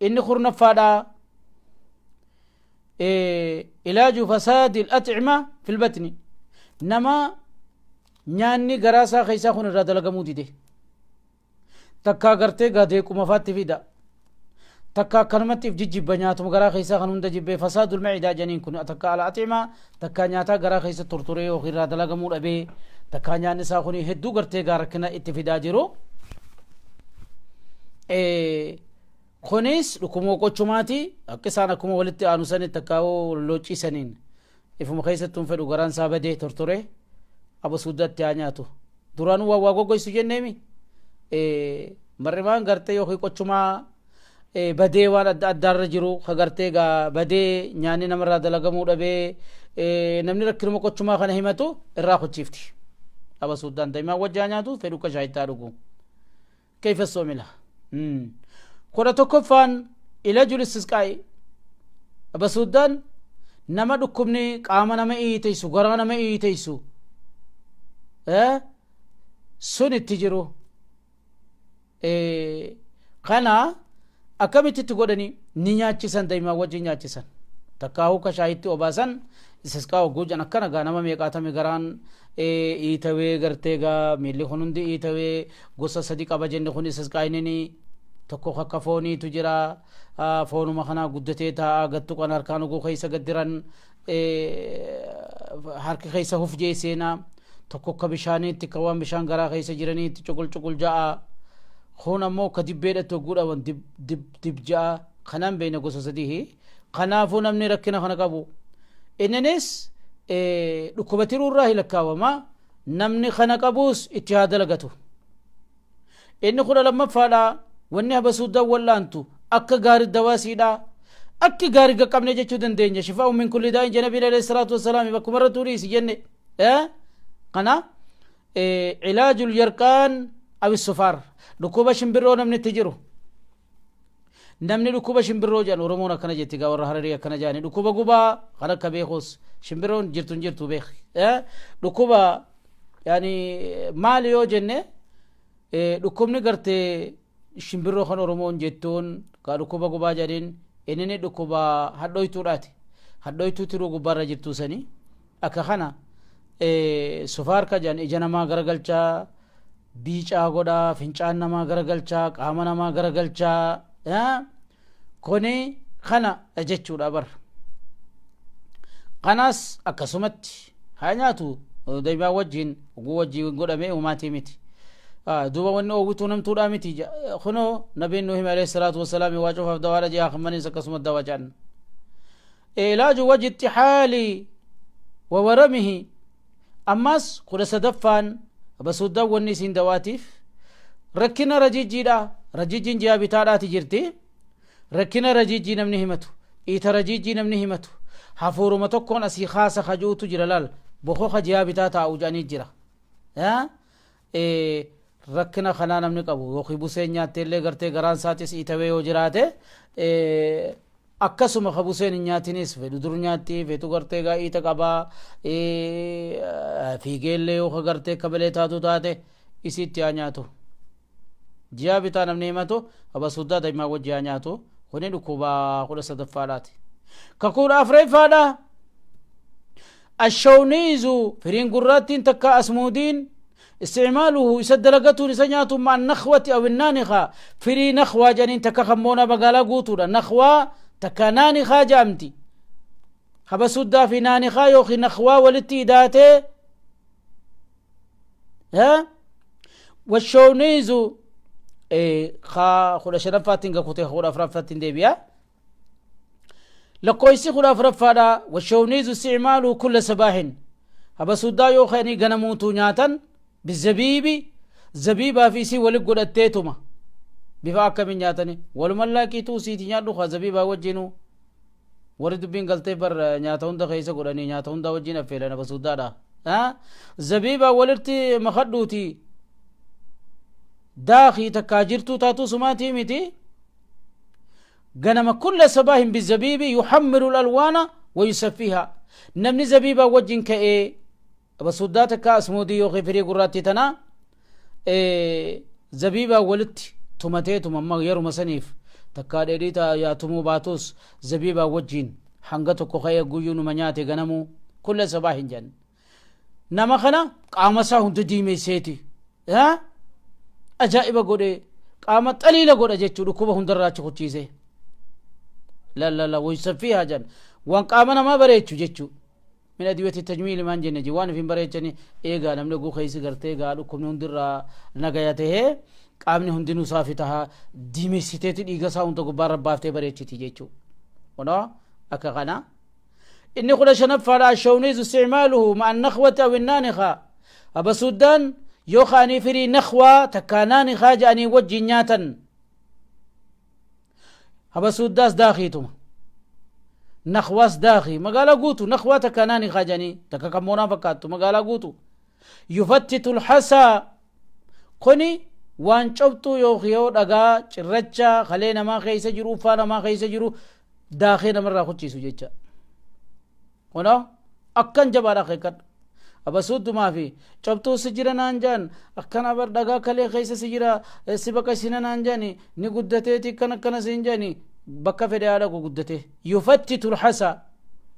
inni kurnaffaadha ilaaju fasaadi al-at'ima fil batni nama nyaanni garaa isaa keessaa kun irraa dalagamuu dide takkaa gartee gaa deequma faatti fida takka akkanumatti if jijjibba nyaatuma garaa keessaa kan hunda jibbee fasaadul macidaa jedhaniin kun takka ala aximaa takka nyaataa garaa keessa tortoree yookiin irraa dalagamuu dhabee takka nyaanni isaa kun hedduu gartee gaa rakkina itti fidaa jiru. Kunis dhukkuma qochumaati akka isaan akkuma walitti aanu sanitti takka locciisaniin ifuma keessattuu fedhu garaan isaa badee tortoree aba suudatti haa nyaatu. Duraanuu waa waa goggoysu jenneemi. Marrimaan gartee yookiin qochumaa badee waan adda addaarra jiru ka gartee gaa badee nyaanni namarraa dalagamuu dhabee namni rakkinuma qochumaa kana himatu irraa kochiifti. Aba suuddaan daa'imaa wajjaa nyaatu fedhu akka shaayittaa dhugu. Kayfa soomila. 11ffaan ilajul istisqaa'i. Aba suuddaan nama dhukkubni qaama nama iiteysu garaa nama iiteysu sun itti jiru. Kana akkamitti itti godhani ni nyaachisan daa'imaa wajjin nyaachisan takkaahuu ka shaayitti obaasan istisqaa hogguu jan akkana gaa nama meeqaatami garaan iitawee gartee gaa miilli kun hundi iitawee gosa sadi qaba jenne kun istisqaa inni tokko kakka fooniitu jira foonuma kanaa guddatee taa'a gattu kan harkaan oguu keessa gaddiran harki keessa huf jee seenaa tokko akka bishaaniitti akka waan bishaan garaa keessa jiraniitti cuqul cuqul ja'a kun ammoo akka dibbeedhatti hogguu dhaban dib dib dib ja'a kanaan beekna gosa sadihi kanaafuu namni rakkina kana qabu inninis dhukkuba tiruu irraa hilakkaawama namni kana qabuus itti haa dalagatu Inni 12ffaadha wanni habasuuddaan wal'aantu akka gaari dawaasiidha. Akki gaari qaqqabne jechuu dandeenya. Shifaa'u min kulli daa'in jedhe Nabiin alayhi salaatu wassalaam bakkuma irra tuuriisi jenne. Kana ilaajul yarqaan awi sufaar dhukkuba shimbirroo namni itti jiru. Namni dhukkuba shimbirroo jedhan Oromoon akkana jetti gaa warra Hararii akkana jedhani dhukkuba gubaa kan akka beekuus shimbirroon jirtu hin jirtu beek. Dhukkuba yaani maali yoo jenne dhukkubni gartee shimbirroo kan Oromoon jettuun kaa dhukkuba gubaa jedhaniin inni dhukkuba hadhooytuudhaati. Hadhooytuu tiruu gubbaarra jirtuu sanii akka kana sufaar ka jedhan ija namaa garagalchaa biicaa godhaa fincaan namaa garagalchaa qaama namaa garagalchaa kuni kana jechuudha bar kanas akkasumatti haa nyaatu daimaa wajjin oguu wajjin godhamee umaatii miti duuba wanni oowwituu namtuudhaa miti kunoo nabiin nu hime alayhi salaatu wasalaam waa cufaaf dawaadha jee hakamaniis akkasuma dawaa jedhan ilaaju wajji ittixaali wa waramihi Ammaas 13ffaan Abasuuddaan wanni isiin dawaatiif rakkina rajiijjiidha. Rajiijjiin ji'a bitaadhaati jirti. Rakkina rajiijjii namni himatu, iita rajiijjii namni himatu, hafuuruma tokkoon asii kaasa kajuutu jira laal bokoka ji'a bitaa taa'u jedhanii jira. Rakkina kanaa namni qabu yookiin buseen nyaatteellee gartee garaan isaatis iitawee yoo jiraate Akkasuma ka buseen hin nyaatinis fedhu dur nyaatti feetu gartee gaa iita qabaa fiigeellee yoo ka gartee akka malee taatu taate isiitti haa nyaatu. Ji'a bitaa namni himatu abasuuddaa daimaa wajji haa nyaatu kuni dhukkuba 13ffaadhaati. Ka 14ffaadha ashawniizu firiin gurraattiin takka asmuudiin Isticmaaluhu isa dalagatuun isa nyaatuun ma'a nakhwati aw naanikhaa firii nakhwaa jedhaniin takka kan moonaa magaalaa guutuudha nakhwaa takka naanikaa jedhamti habasuddaa fi naanikaa yookiin nakhwaa walitti idaatee washooniizu ka 15ffaattiin gakute 14ffaattiin deebi'a. Lakkoofsi 14ffaadha. Washawniizu isticmaalu kulla sabaahin, habasuddaa yoo ka'anii ganamuutuu nyaatan, bizabiibi, zabiibaa fi isii walit godhatteetuma. Bifa akkamiin nyaatani? Waluman laaqiituu siiti nyaadhu kaa zabiibaa wajjinuu. Warri dubbiin galteef bar nyaata hunda keessa godhanii nyaata hundaa wajjin affeelan habasuddaadha. Zabiibaa walitti makadhuuti daakii, takkaa jirtuu taatuu sumaatii miti. Ganama kulla sabaahin bizabiibi yuhammiru alwaana wayusaffiha. Namni zabiibaa wajjin ka'ee abasuddaa takka asmuudii yookiin firii gurraattii tana zabiibaa walitti tumatee tumamma, yeruma saniif takkaa dheedhii yaa tumuu baatus, zabiibaa wajjin hanga tokko ka'ee guyyuu numa nyaate ganamuu, kulla sabaahin jenna, nama kana qaama isaa hunda diimesseeti ajaa'iba godhe, qaama xaliila godha jechuu, dhukkuba hundarraa achi kuchiise. La la la, wayusaffiihaa jan, waan qaama namaa bareechu jechuu. Min adwiyati tajmiili maan jenne ji, waan ifin bareechani. Eegaa namni oguu keessa gartee gaa dhukkubni hundirraa nagaya tahee qaamni hundinuu saafi taha, diimessiteeti dhiiga isaa hunda gubbaarra baaftee bareechiti jechuu. Kunoo akka kana. Inni 15ffaadha, ashawniizu isticmaaluhu ma'a nakhwati aw innaanikaa. Abasuuddaan yoo ka'anii firii nakhwaa takkaa naanikaa jedhanii wajjin nyaatan, habasuuddaas daakiituma nakhwaas daakii magaalaa guutu. Nakhwaa takkaa naanikaa jedhanii takka kammoonaa fakkaattu magaalaa guutu. Yufattitu lhasaa, kuni waan cobxuu yookiin yoo dhagaa cirracha kalee namaa keessa jiru, uffaa namaa keessa jiru daakee namarraa kuchiisu jecha. Kunoo akkan jabaadha, akeekkadhu. Abasuuddumaa fi cobxuu si jira naan jaan, akkana bar dhagaa kalee keessa si jira, si baqasina naan jaani, ni guddateeti akkana akkana siin jaani, bakka fedhe haa dhaqu guddatee. Yufattitu lhasaa,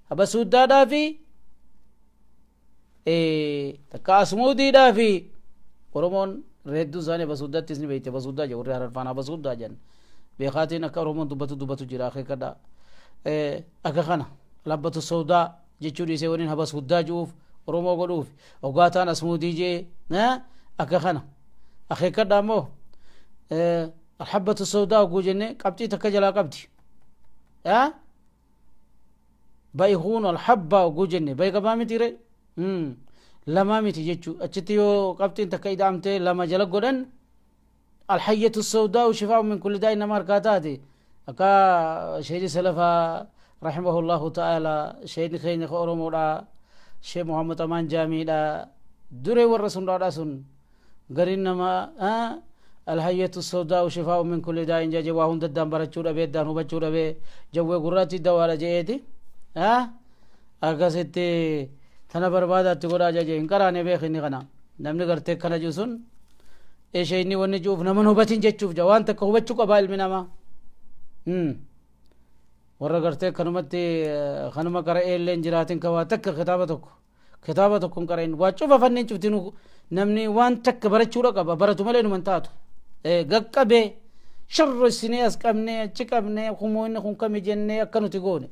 abasuuddaadhaa fi takka asmuudiidhaa fi Oromoon hedduu isaanii abasuuddaattis ni beekte. Abasuuddaa jedhu warri Hararfaan, abasuuddaa jedhan. Beekaatiin akka Oromoon dubbatu dubbatu jira, akeekkadhaa. Akka kana labbatu sawdaa jechuu dhiisee waliin habasuddaa ji'uuf Oromoo godhuuf ogaataan asmuudii jee. Akka kana akeekkadhaa. Immoo alhabbatu sawdaa oguu jenne qabxii takka jalaa qabdi. Ba'ihuun alhabbaa oguu jenne ba'i qabaa miti re lamaa miti jechuu. Achitti yoo qabxiin takka ida'amtee lama jala godhan, alhayyatu sawdaa'u shifaa'u min kulli daa'in nama harkaa taate. Akka sheeyni salafaa rahimahullahu ta'ala, sheeyni keenya ka Oromoodha, Shee Muhammad Amaan Jaamiidha, duree warra sunnaadha sun, gariin nama alhayyatu sawdaa'u shifaa'u min kulli daa'in jaje, waa hunda addaan barachuu dhabee, addaan hubachuu dhabee, jawwee gurraatti dawaadha je'eeti akkasitti tana barbaadaatti godhaa jaje. Hin qaraane beek inni kana. Namni gartee kana jiru sun ishee inni wanni jiruuf naman hubatin jechuuf ja. Waan takka hubachuu qabaa ilmi namaa. Warra gartee kanumatti kanuma qara'ee illee hin jiraatin, ka waa takka kitaaba tokko kitaaba tokko hin qara'in, waa cufa fanneen cuftinu namni waan takka barachuudha qaba. Baratu malee numan taatu. Gaqqabee shorrosinee as qabnee achi qabnee kumoo inni kun kami jennee akka nuti goone.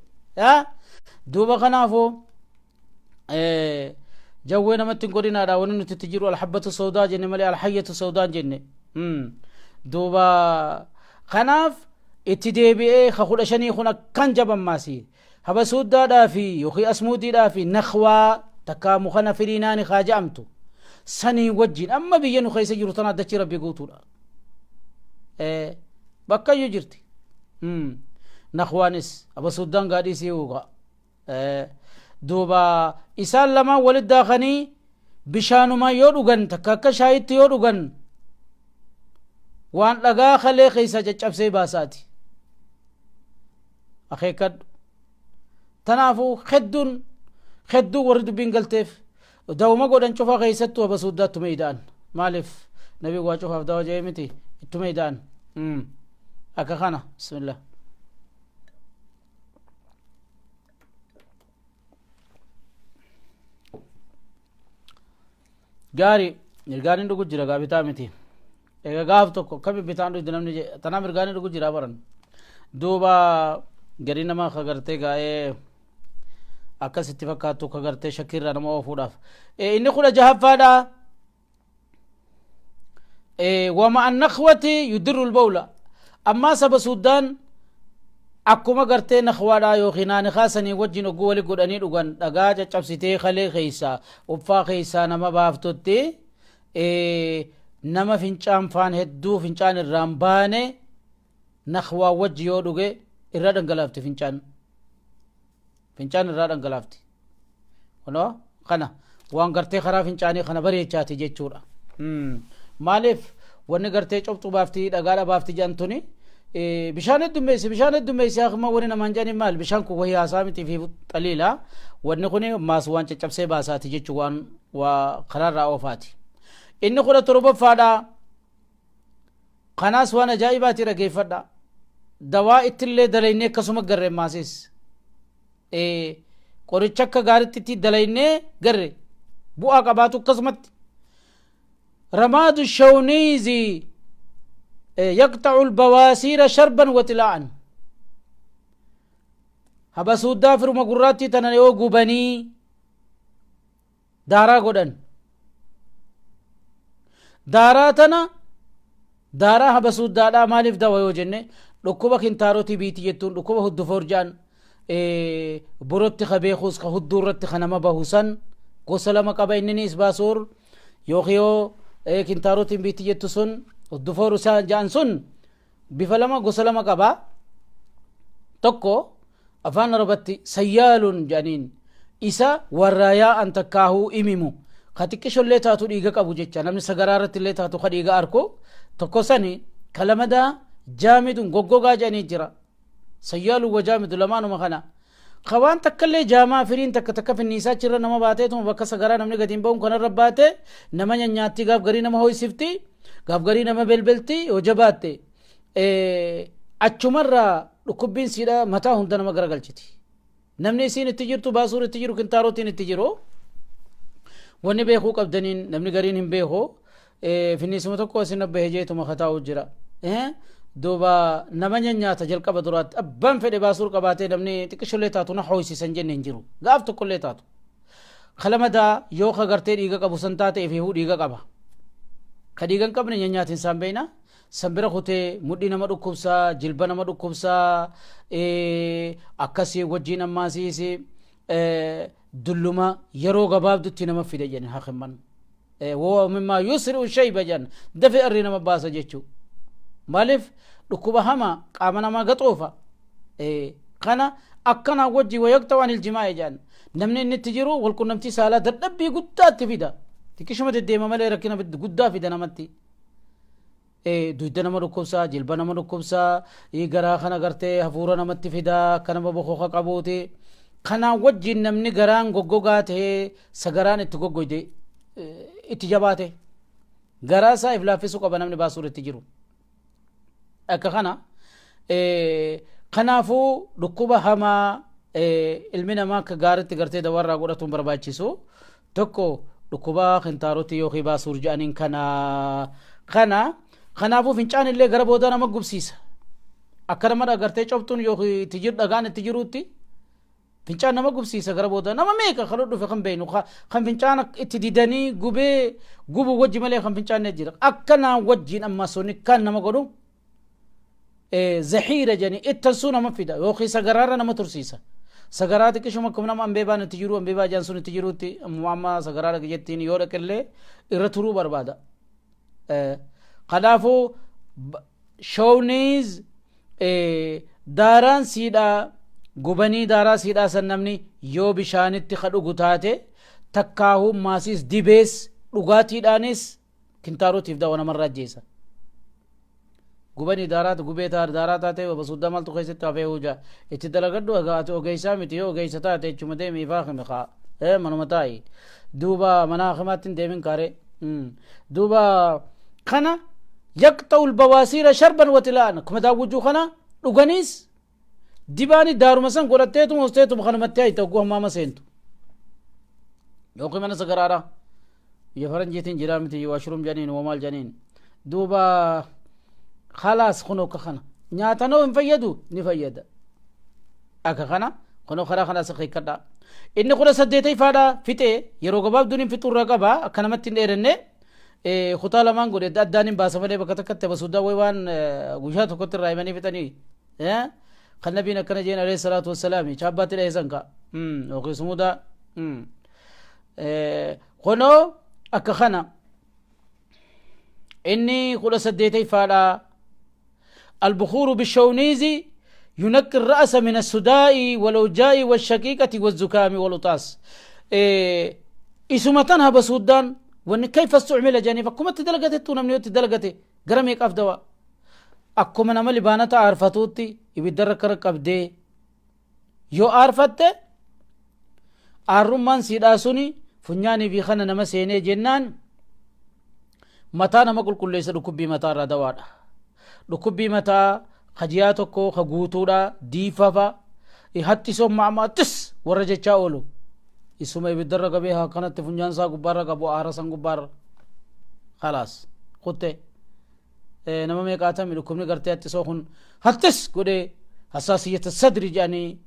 Duuba kanaafuu jawwee namatti hin godhinaadha. Wanni nuti itti jiru alhabbatu sawdaa jenne malee alhayyatu sawdaan jenne. Duuba kanaaf itti deebi'ee ka 15 kun akkan jabammaasi. Habasuuddaadhaa fi yookiin asmuudiidhaa fi nakhwaa takkaa mukana firiinaani kaa ja'amtu sanii wajjin. Amma biyya nu keessa jiru tana dachii rabbi guutuudha, bakkayyuu jirti nakhwaanis habasuuddaan gaadhiisii uuga. Duuba isaan lamaan walit daakanii bishaanuma yoo dhugan, takka akka shaayitti yoo dhugan, waan dhagaa kalee keessaa caccabsee baasaati, akeekkadhu. Tanaafuu hedduun hedduu warri dubbiin galteef dawuma godhan cufa keessattuu habasuuddaa ittuma ida'an. Maaliif? Nabi waa cufaaf dawa jedhee miti, ittuma ida'an akka kana. Bismillah. Gaari mirgaan hin dhugu jira gaa, bitaa miti. Egaa gaaf tokko akkami bitaan dhugdi namni jedhe, tanaa mirgaan hin dhugu jira baran. Duuba garii nama ka gartee gaa'ee akkasitti fakkaattu ka gartee shakkiirraa nama oofuudhaaf. Inni 16ffaadha. Wama annakhwati yudirru lbawla. Ammaa saba suuddaan Akkuma gartee nakhwaadhaa yookiin naanikaa sanii wajjin ogguu wali godhanii dhugan dhagaa caccabsitee kalee keessaa uffaa keessaa nama baaftutti, nama fincaan faan hedduu fincaan irraan baane nakhwaa wajji yoo dhuge irra dhangalaafti fincaan. Fincaan irraa dhangalaafti. Kunoo kana waan gartee karaa fincaanii kana bareechaati jechuudha. Maaliif wanni gartee cobxuu baafti, dhagaadha baafti jedhan tuni bishaan heddummeessi, bishaan heddummeessi akkuma wani namaan jedhani maal bishaan kun wahii haasaa miti fi xaliila, wanni kun maas waan caccabsee baasaati jechuu, waan waa karaarraa oofaati. Inni 17ffaadha. Kanaas waan ajaa'ibaati, dhageeffadha. Dawaa ittillee dalaynee akkasuma garre maasis. Qoricha akka gaaritti itti dalaynee garre bu'aa qabaatu akkasumatti. Ramaadu shawniizi yaqxa'u albawaasiira sharban wa xilaa'an. Habasuuddaa firuma gurraattii tana yoo gubanii daaraa godhan, daaraa tana, daaraa habasuuddaadhaa maaliif dawa yoo jenne, dhukkuba kintaarotii biiti jettuun, dhukkuba huddufoor jedhan, borotti ka beekuus ka hudduu irratti ka nama bahu san gosa lama qaba. Inniniis baasuur yookiin yoo kintaarotiin biiti jettu sun, huddufoor isaa jedhan sun bifa lama, gosa lama qaba. Tokko afaan Arabatti sayyaaluun jedhaniin, isa warra yaa'an takkaahuu imimu ka xiqqishollee taatu dhiiga qabu jecha, namni sagaraa irratti illee taatu ka dhiiga arku tokko sani. Ka lamadaa jaamidun goggogaa jedhanii jira. Sayyaaluun wa jaamidu lamaanuma kana. Ka waan takkallee jaamaa firiin takka takka finniisaa achirra nama baateetuma bakka sagaraa namni gadi hin ba'uun kanarra baate nama nyanyaatti, gaaf garii nama hoysifti, gaaf garii nama belbelti. Yoo jabaatte achumarraa dhukkubbiin siidha mataa hunda nama garagalchiti. Namni isiin itti jirtu, baasuun itti jiru, kintaarotiin itti jiru, wanni beekuu qabdaniin namni gariin hin beeku, finniisuma tokko isin abbahe jeetuma kataa'u jira. Duuba nama nyaata jalqaba duraatti abbaan fedhe baasuur qabaatee namni xiqqishollee taatu na hooysisan jenne hin jiru gaaf tokkollee taatu. Kalamadaa yoo ka gartee dhiiga qabu san taate ifihuu dhiiga qaba. Ka dhiiga hin qabne nyanyaatiin isaan beeyna. San bira kutee mudhii nama dhukkubsaa, jilba nama dhukkubsaa, akkasii wajjiin ammaasiis dulluma yeroo gabaabdutti nama fida jedhan hakimman. Woo mimmaa yusri'u shayba jedhan, dafee arrii nama baasa jechuu. Maaliif dhukkuba hama qaama namaa gaxoofa. Kana akkanaa wajji wayaqxa'u anil jimaa'i jedhan. Namni inni itti jiru walqunnamtii saalaa dadhabbii guddaatti fida. Xiqqishuma deddeema malee rakkina guddaa fida namatti. Dugda nama dhukkubsaa, jilba nama dhukkubsaa, garaa kana gartee hafuura namatti fidaa, akka nama bokoka qabuuti. Kanaan wajjin namni garaan goggogaa ta'ee sagaraan itti goggoyde itti jabaate garaa isaa if laaffisuu qaba namni baasuur itti jiru. Akka kana kanaafuu dhukkuba hamaa ilmi namaa akka gaaritti gartee dawarraa godhatuun barbaachisu tokko dhukkuba kintaarotii yookiin baasuur jedhaniin kana. Kanaafuu fincaan illee gara boodaa nama gubsiisa. Akka nama gartee cobxuun yookiin itti jiru dhagaan itti jiruutti fincaan nama gubsiisa gara boodaa. Nama meeqa kan dhufe kan beeknu kan fincaan itti didanii gubee gubu wajji malee kan fincaanne jira. Akkanaan wajjiin amma suni kan nama godhu zahiira jedhanii ittansuu nama fida yookiin sagaraarra nama tursiisa. Sagaraa xiqqishuma akkuma nama ambeebaan itti jiru, ambeebaa jaan sun itti jirutti amma sagaraa dhaqe jettiin yoo dhaqellee irra turuu barbaada. Kanaafuu shawniiz daaraan siidhaa gubanii, daaraa siidhaa san namni yoo bishaanitti ka dhugu taate takkaahuu maasiis dibees dhugaatiidhaanis kintaarotiif dawa namarraa ajjeesa. Gubanii daaraa gubee daaraa taate basuuddaa maaltu keessatti hafee huja itti dalagadhu. Egaa ati ogeessaa miti, yoo ogeessa taate jechuma deemi ifaa himi kaa manuma taa'i, duuba mana hakimaatti hin deemin kaare. Duuba kana yaqxa'u albawaasiira sharban wa tilaa'an, akkuma daawwujuu kana dhuganiis dibaani daaruma san godhatteetuma hosteetuma kanumatti hayta ogguu hammaama seentu yookiin mana sagaraadha. Biyya faranjiitiin jiraa miti, washroom jedhaniin wamaal jedhaniin. Duuba khalaas kunoo akka kana nyaatanoo hin fayyadu, ni fayyada. Akka kana kunoo karaa kanaas hiikkadha. Inni 18ffaadha fixee yeroo gabaabduun hin fixurra qaba, akka namatti hin dheerenne kutaa lamaan godhe addaan hin baasa malee bakka takkatti abasuuddaa wayi waan guyyaa tokkotti irraa himanii fixanii. Kan nabiin akkana jeen alayhi salaatu wassalaami chaabbaatti dhaheessan ka yookiin sumuda kunoo akka kana. Inni 18ffaadha. البخور بالشونيز ينقي الرأس من الصداع والأوجاع والشقيقة والزكام والعطاس. Isuma tan habasuuddaan wanni kayfa istucmila jedhaniif akkumatti dalagatettuu namni yoo itti dalagate gara meeqaaf dawa. Akkuma nama libaanata aarfatuutti ibiddarra kara qabdee yoo aarfatte, aarrummaan siidhaa suni funyaanii fi kana nama seenee jennaan mataa nama qulqulleessa. Dhukkubbii mataa irraa dawaadha. Dhukkubbii mataa kajiyaa tokko ka guutuudha, diifafa hattisoo maamaattis warra jechaa oolu, isuma ibiddarra qabee haa kanatti funyaan isaa gubbaarra qabu, aara san gubbaarra khalaas kutte. Nama meeqaatami dhukkubni gartee hattisoo kun hattis godhee, hasaasiyyata sadri jedhanii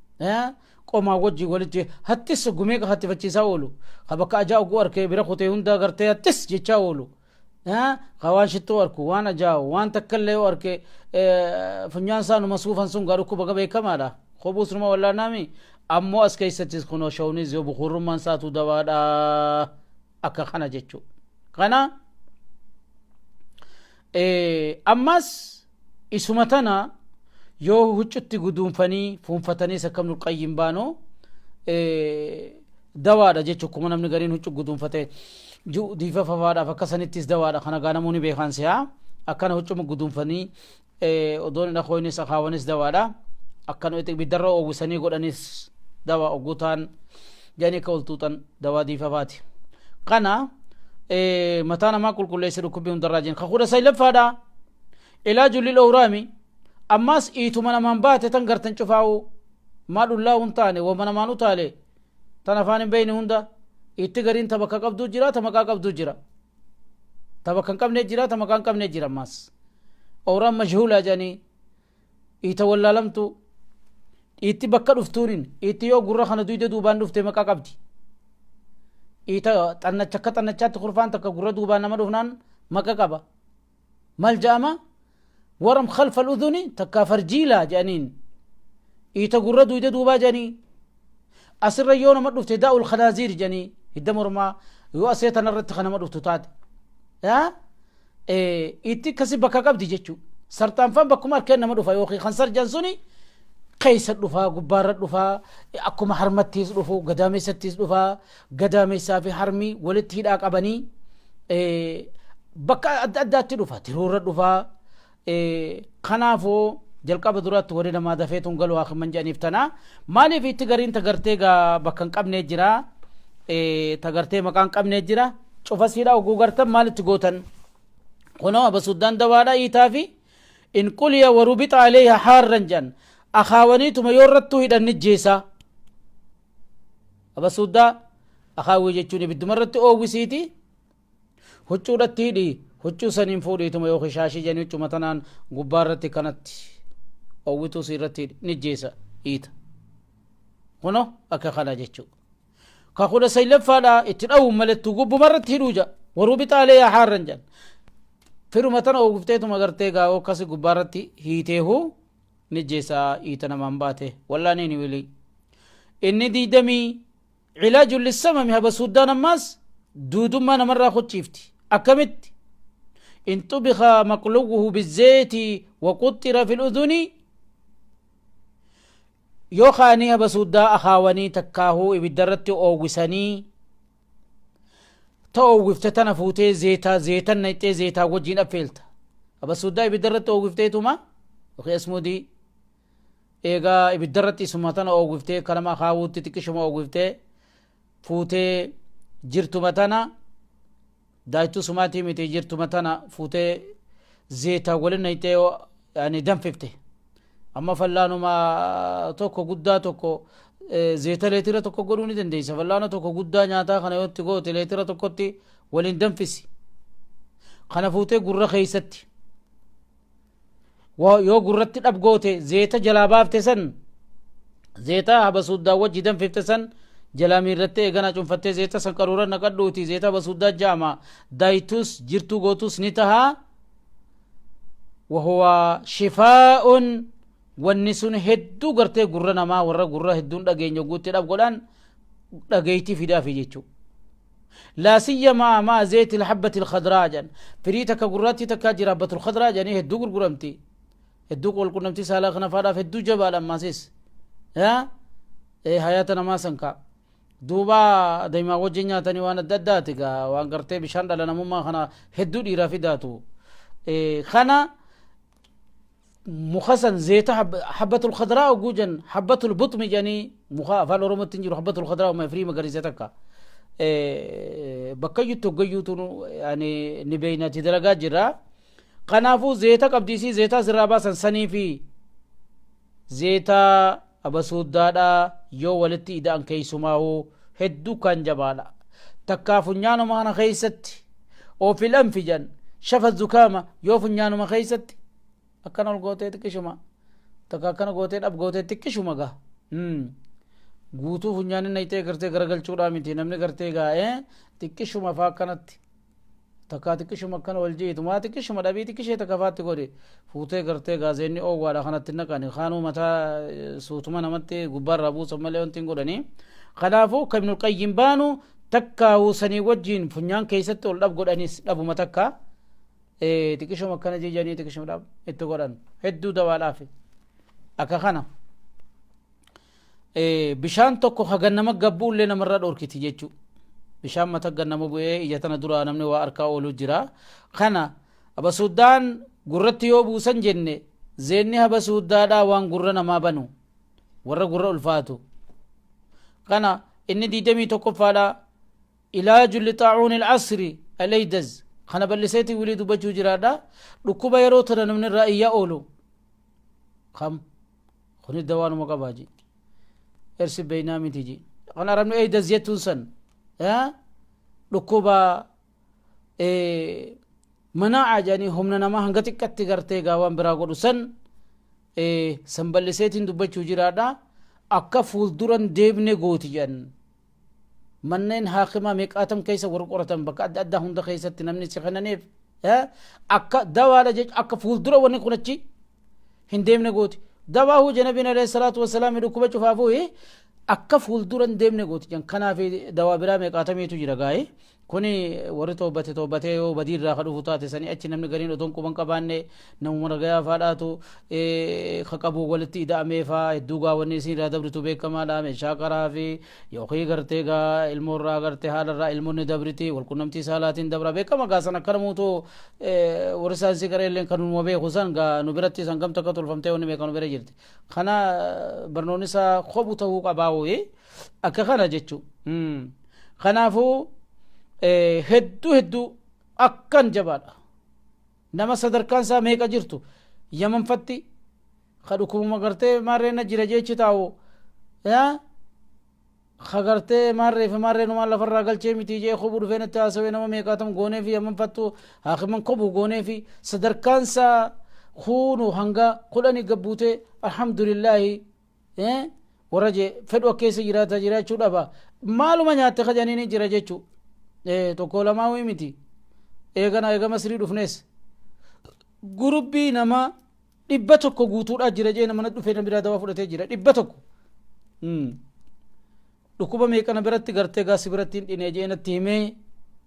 qomaa wajji walitti hattis gumeeqa hattifachiisaa oolu, ka bakka ajaa oguu arkee bira kutee hunda gartee hattis jechaa oolu, ka waan shittoo arku, waan ajaa'u, waan takkallee yoo arke funyaan isaa numa suufan sun gaa dhukkuba beekamaadha. Kobuus numa wallaanaami. Ammoo as keessattis kunoo shawniis yoo bukuurrummaan isaatu dawaadha akka kana jechuu kana. Ammas isuma tana yoo huccutti guduunfanii fuunfataniis akkam nulqayyin baanoo dawaadha jechuu. Akkuma namni gariin huccu guduunfate diifa fafaadhaaf akkasanittis dawaadha. Kana gaa namoonni beekan si'a akkana huccuma guduunfanii odoon hin akooynis akaawanis dawaadha. Akkana ibiddarra oowwisanii godhanis dawaa oggutaan jedhanii akka oltuuxan dawaa diifafaati. Kana mataa namaa qulqulleessa dhukkubbii hundarraa jenna. Ka 19ffaadha. Ilaaju lil owraami. Ammas iituma namaan baate tan gartan cufaa'u maa dhullaa hun taane wama namaan utaale tan afaan hin beeyne hunda itti gariin ta bakka qabduu jira, ta maqaa qabduu jira, ta bakka hin qabne jira, ta maqaa hin qabne jira. Ammas owraan majhuulaa jedhanii iita wallaalamtu, iitti bakka dhuftuunin iitti yoo gurra kana duyda duubaan dhufte maqaa qabdi. Iita xannacha akka xannachaatti kurfaan takka gurra duubaan nama dhufnaan maqa qaba. Maal jedhama? Waram khalfa udhuni takkaa farjiilaa jedhaniin, iita gurra duyda duubaa jedhanii. Asirra yoo nama dhufte daa'ul khanaaziir jedhanii, hidda mormaa yoo asee tanarratti kan nama dhuftu taate itti akkasi bakka qabdi jechuu. Sarxaanfaan bakkuma harkeen nama dhufa yookiin kan sarjan suni keessa dhufaa, gubbaarra dhufaa, akkuma harmattiis dhufu, gadaameessattiis dhufaa. Gadaameessaa fi harmi walitti hidhaa qabanii bakka adda addaatti dhufa, tiruurra dhufaa. Kanaafuu jalqaba duratti warri namaa dafeetun galu haakiman jedhaniif tana. Maaliif itti gariin tagartee gaa bakka hin qabnee jira, tagartee maqaa hin qabnee jira. Cufasiidha oguu gartan maalitti gootan? Kunoo abasuddaan dawaadha iitaa fi in quliya warubixa aleeha haarran jedhan. Akaawaniituma yoo irrattuu hidhan ni jeesaa. Abasuddaa akaawwii jechuun ibidduma irratti oowwisiiti huccuudhatti hidhi, huccuu saniin fuudhiituma yookiin shaashii jedhanii huccuma tanaan gubbaa irratti kanatti oowwituu si irratti hidhi ni jeesa iita. Kuno akka kana jechuu. Ka 19ffaadha itti dhawuun malettuu gubbuma irratti hidhuu jedha. Warubixa aleeha haarran jedhan. Firuma tana oowwifteetuma gartee gaa akkasi gubbaa irratti hiiteehu ni jeesa iita namaan baate wallaaniin wili. Inni 20 cilaaju lissamami. Habasuuddaan ammaas duudummaa namarraa kuchiifti. Akkamitti? In xubika maqluwuhu bizeeti waquxxira fi luduni, yoo kaanii habasuuddaa akaawanii takkaahuu ibiddarratti oowwisanii, ta oowwifte tana fuutee zeetaa zeetan naqxee zeetaa wajjiin affeelta. Habasuuddaa ibiddarratti oowwifteetuma yookiin asmuudii eegaa ibiddarratti isuma tana oowwiftee kanama akaawuutti xiqqishuma oowwiftee fuutee jirtuma tana daaytuu sumaatii miti, jirtuma tana fuutee zeetaa walin naqxee yani danfifte. Amma fallaanuma tokko guddaa tokko zeeta leetira tokko godhuu ni dandeessa. Fallaana tokko guddaa nyaataa kana yoo itti goote leetira tokkotti waliin danfisi. Kana fuutee gurra keessatti yoo gurratti dhab goote, zeeta jalaa baafte san, zeeta habasuuddaa wajji danfifte san jalaa miirrattee eegana cunfattee zeeta san qaruura naqadhuuti zeeta habasuuddaa jaama daayituus jirtuu gootus ni tahaa. وهو شفاء. Wanni sun hedduu gartee gurra namaa warra gurra hedduun dhageenya guutti dhab godhan dhageeytii fidaafi jechuu. Laa siyyamaa maa zeeti alhabbati alkhadraa jedhan. Firii takka gurraattii takkaa jira, habbatul khadraa jedhanii hedduu gurguramti. Hedduu walqunnamtii saalaa kana faadhaaf hedduu jabaadha ammaasis. Hayaata namaa san kaa. Duuba daimaa wajjin nyaatanii waan adda addaati gaa, waan gartee bishaan dhala namummaa kana hedduu dhiiraa fidaatu. Kana muka san zeeta habbatul khadraa oguu jan, habbatul buxmi jedhanii muka afaan Oromootti hin jiru. Habbatul khadraa uma firii magariisa takka. Bakka iyyutti hoggayyuutu yani ni beeynati dalagaa jira. Kanaafuu zeeta qabdiisii zeetaa sirraa baasan sanii fi zeeta abasuuddaadha yoo walitti ida'an keessumaa'uu hedduu kan jabaadha. Takkaa funyaanuma kana keessatti oofil anfi jan shafa zukaama, yoo funyaanuma keessatti akkana ol gootee xiqqishuma takka akkana gootee dhab gootee xiqqishuma gaa guutuu funyaanin nayxee gartee garagalchuudhaa miti. Namni gartee gaa xiqqishuma faa akkanatti takkaa xiqqishuma akkana wal jiitu maa xiqqishuma dhabii xiqqishee takka faatti godhi fuutee gartee gaazeenni oowwaadha kanatti naqani kaanuu mataa suutuma namatti gubbaarraa buusan malee wanti hin godhanii. Kanaafuu kan Ibnul Qayyim baanu takkaa sanii wajjiin funyaan keessatti ol dhab godhanis dhabuma takka xiqqishuma akkana jijanii xiqqishuma dhab itti godhan hedduu dawaadhaaf. Akka kana bishaan tokko hagan nama gabbuu illee namarraa dhorkiti jechuu. Bishaan mata gannama bu'ee ija tana duraa namni waa harkaa ooluu jira. Kana abasuuddaan gurratti yoo buusan jenne, zeenni habasuuddaadhaa waan gurra namaa banu warra gurra ulfaatu. Kana inni 21ffaadha, ilaaju lixaacuun ilcasri aleydaz. Kana bal'iseeti wilii dubbachuu jiraadha. Dhukkuba yeroo tana namni irraa iyyaa oolu kam kuni dawaanuma qabaa ji ersi beeynaa miti ji. Kan arabni eydaz jettuun san dhukkuba manaa'a jedhanii humna namaa hanga xiqqatti gartee gaa waan biraa godhu san san bal'iseetiin dubbachuu jiraadha. Akka fuulduran deebne gooti jedhan. Manneen haakimaa meeqaatam keessa warra qoratan bakka adda addaa hunda keessatti namni si kennaniif akka dawaadha jechuun akka fuuldura wanni kun achi hin deemne gooti. Dawaa huu nabiin alayhi salaatu wassalaam dhukkuba cufaafuu akka fuuldura hin deemne gooti jedhan. Kanaaf dawaa biraa meeqaatamiitu jira gaa'ee. Kuni warri toobate toobatee yoo badii irraa ka dhufu taate sanii achi namni gariin otoon quban qabaanne namuma nagayaa faadhaatu ka qabu walitti ida'amee faa hedduu gaa wanni isin irraa dabritu beekamaadha. Meeshaa qaraa fi yookiin gartee gaa ilmoo irraa gartee haala irraa ilmoonni dabriti, walqunnamtii saalaatiin dabra beekama gaa. San akkana muutu warri saayinsii garee illee kan numa beeku san gaa nu biratti san gamta akka tolfamtee wanni meeqa nu bira jirti. Kana barnoonni isaa kobu ta'uu qabaa wayii akka kana jechuu. Kanaafuu hedduu hedduu akkan jabaadha. Nama sadarkaan isaa meeqa jirtu yamanfatti ka dhukkubuma gartee maarree na jira jechi taa'u ka gartee maarree fi maarree numaan lafarraa galchee miti jee kobu dhufee natti haasawee nama meeqaatam goonee fi yamanfattu haakiman kobu goonee fi sadarkaan isaa kuunu hanga 10 gabbuutee alhamdulillaahi warra jee fedhu akka keessa jiraata jiraachuu dhaba maaluma nyaatte kajanii jira jechuu. Tokko lamaa wii miti. Eegana eega Masrii dhufnees gurubbii nama 100 guutuudhaa jira jee nama dhufee na biraa dawaa fudhatee jira 100. Dhukkuba meeqana biratti gartee gaasi biratti hin dhine jee natti himee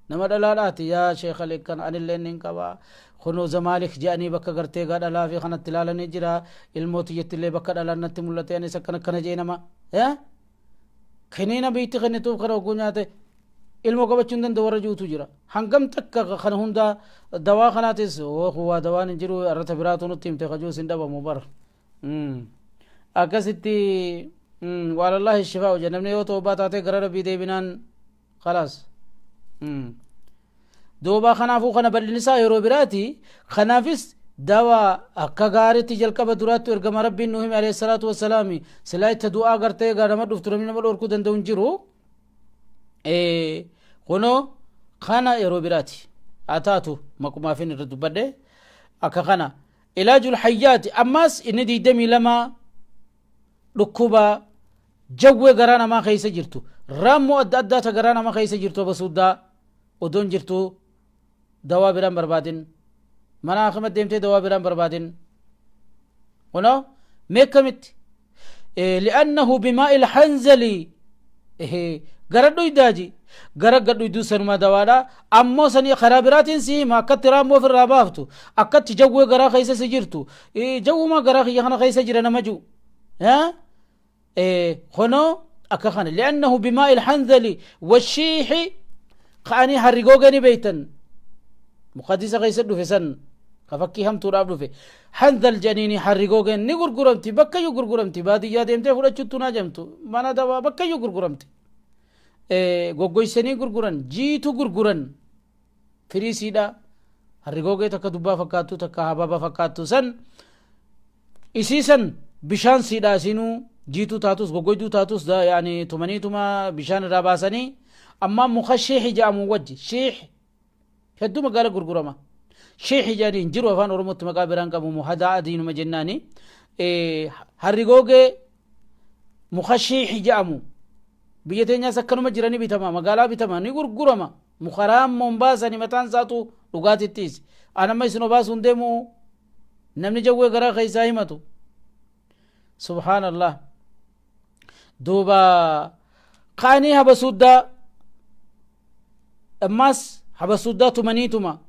nama dhalaadhaati. Yaa sheekha leekkan anillee nin qaba, kunoo Zamaalik jedhanii bakka gartee gaa dhalaa fi kanatti ilaalanii jira, ilmoo tiyyattillee bakka dhalaan natti mul'ate, anis akkana akkana jee nama kiniina biitti kennituuf kana hogguu nyaate ilmoo qabachuu hin danda'u warra juutu jira. Hangam takka kana hunda dawaa kanaatis waa dawaan hin jiru arrata biraatu nutti himte kajuus hin dhabamu bara akkasitti. Waalallaahi shifaa hojja namni yoo toobaa taatee gara Rabbii deebinaan khalaas. Duuba kanaafuu kana bal'inni isaa yeroo biraati. Kanaafis dawaa akka gaariitti jalqaba duraatti ergama Rabbiin nu hime alayhi salaatu wassalaami silaa itti du'aa gartee gaa nama dhuftu namni nama dhorkuu danda'u hin jiru. Kunoo kana yeroo biraati haa taatu maqumaafin irra dubbadhe. Akka kana ilaajul hayyaati. Ammaas inni 22 dhukkuba jawwee garaa namaa keessa jirtu, raammoo adda addaa ta garaa namaa keessa jirtu abasuuddaa odoon jirtu dawaa biraan barbaadin, mana hakima deemtee dawaa biraan barbaadin. Kunoo Meekkamitti? Li'annahu bimaa'il hanzali gara dhuydaaji gara gadhuyduu sanuma dawaadha. Ammoo sanii karaa biraatiin si hima, akkatti raammoo ofirraa baaftu, akkatti jawwee garaa keessa si jirtu, jawwuma garaa kiyya kana keessa jira nama ji'u honoo akka kana. Li'annahu bimaa'il hanzali washiixi ka'anii harrigoogani beeytan muqaddisa keessa dhufe san ka fakkii hamtuudhaaf dhufe hanzal jedhaniini. Harrigoogeen ni gurguramti, bakkayyuu gurguramti. Baadiyyaa deemtee fudhachuuttu naa jamtu, mana dawaa bakkayyuu gurguramti. Goggoysanii gurguran, jiitu gurguran, firiisiidha. Harrigoogee takka dubbaa fakkaattu, takka hababa fakkaattu san, isii san bishaan siidha. Isinuu jiituu taatus, goggoyduu taatus, yaani tumaniituma bishaan irraa baasanii, ammaa muka shiixi jedhamu wajji. Shiix hedduu magaala gurgurama. Shiixi jedhanii hin jiru, afaan Oromootti maqaa biraan qabu, muhadaa adiinuma jennaani. Harrigoogee muka shiixi jedhamu biyya teenyaas akkanuma jirani, bitama, magaalaa bitama, ni gurgurama. Muka raammoon baasani mataan isaatu dhugaatittiis. Anamma isin obaasuun deemu, namni jawwee garaa keessaa himatu. Subhaanallah. Duuba ka'anii habasuuddaa, ammaas habasuuddaa tumaniituma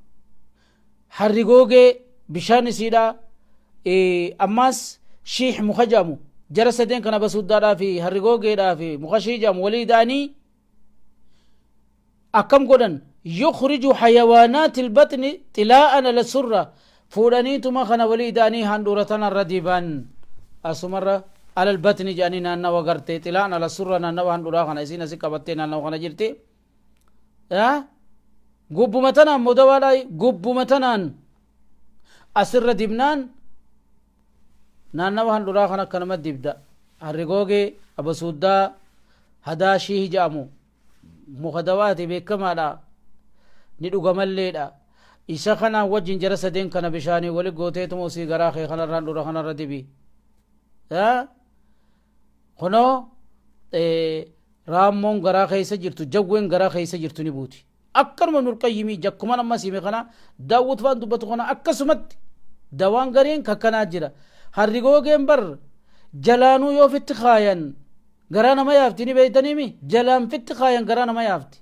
harrigoogee bishaan isiidha, ammaas shiix muka jedhamu, jara sadeen kan habasuuddaadhaa fi harrigoogeedhaa fi muka shiix jedhamu walii da'anii akkam godhan? Yukhriju hayawaanaati ilbaxni xilaa'an ala surra. Fuudhaniituma kana walii da'anii handhuura tanarra diban, asumarra alal batni jedhanii naannawa gartee xilaa'an ala surra, naannawa handhuuraa kana isiin asi qabattee naannawa kana jirti. Gubbuma tanaan modawaadha, gubbuma tanaan asirra dibnaan naannawa handhuraa kana akkanuma dibda. Harrigoogee, abasuuddaa, hadaa shiih jedhamu muka dawaati, beekamaadha, ni dhugamalleedha. Isa kanaan wajjin jara sadeen kana bishaanii wali gooteetuma usii garaa kee kanarra handhuura kanarra dibi. Kunoo raammoon garaa keessa jirtu, jawween garaa keessa jirtu ni buuti. Akkanuma Ibnul Qayyimii jakkuman amma siime kana, Daawwit faan dubbatu kana, akkasumatti dawaan gariin kakkanaa jira. Harrigoogeen bar jalaanuu yoo fitti kaayan garaa nama yaafti, ni beeytaniimi? Jalaan fitti kaayan garaa nama yaafti.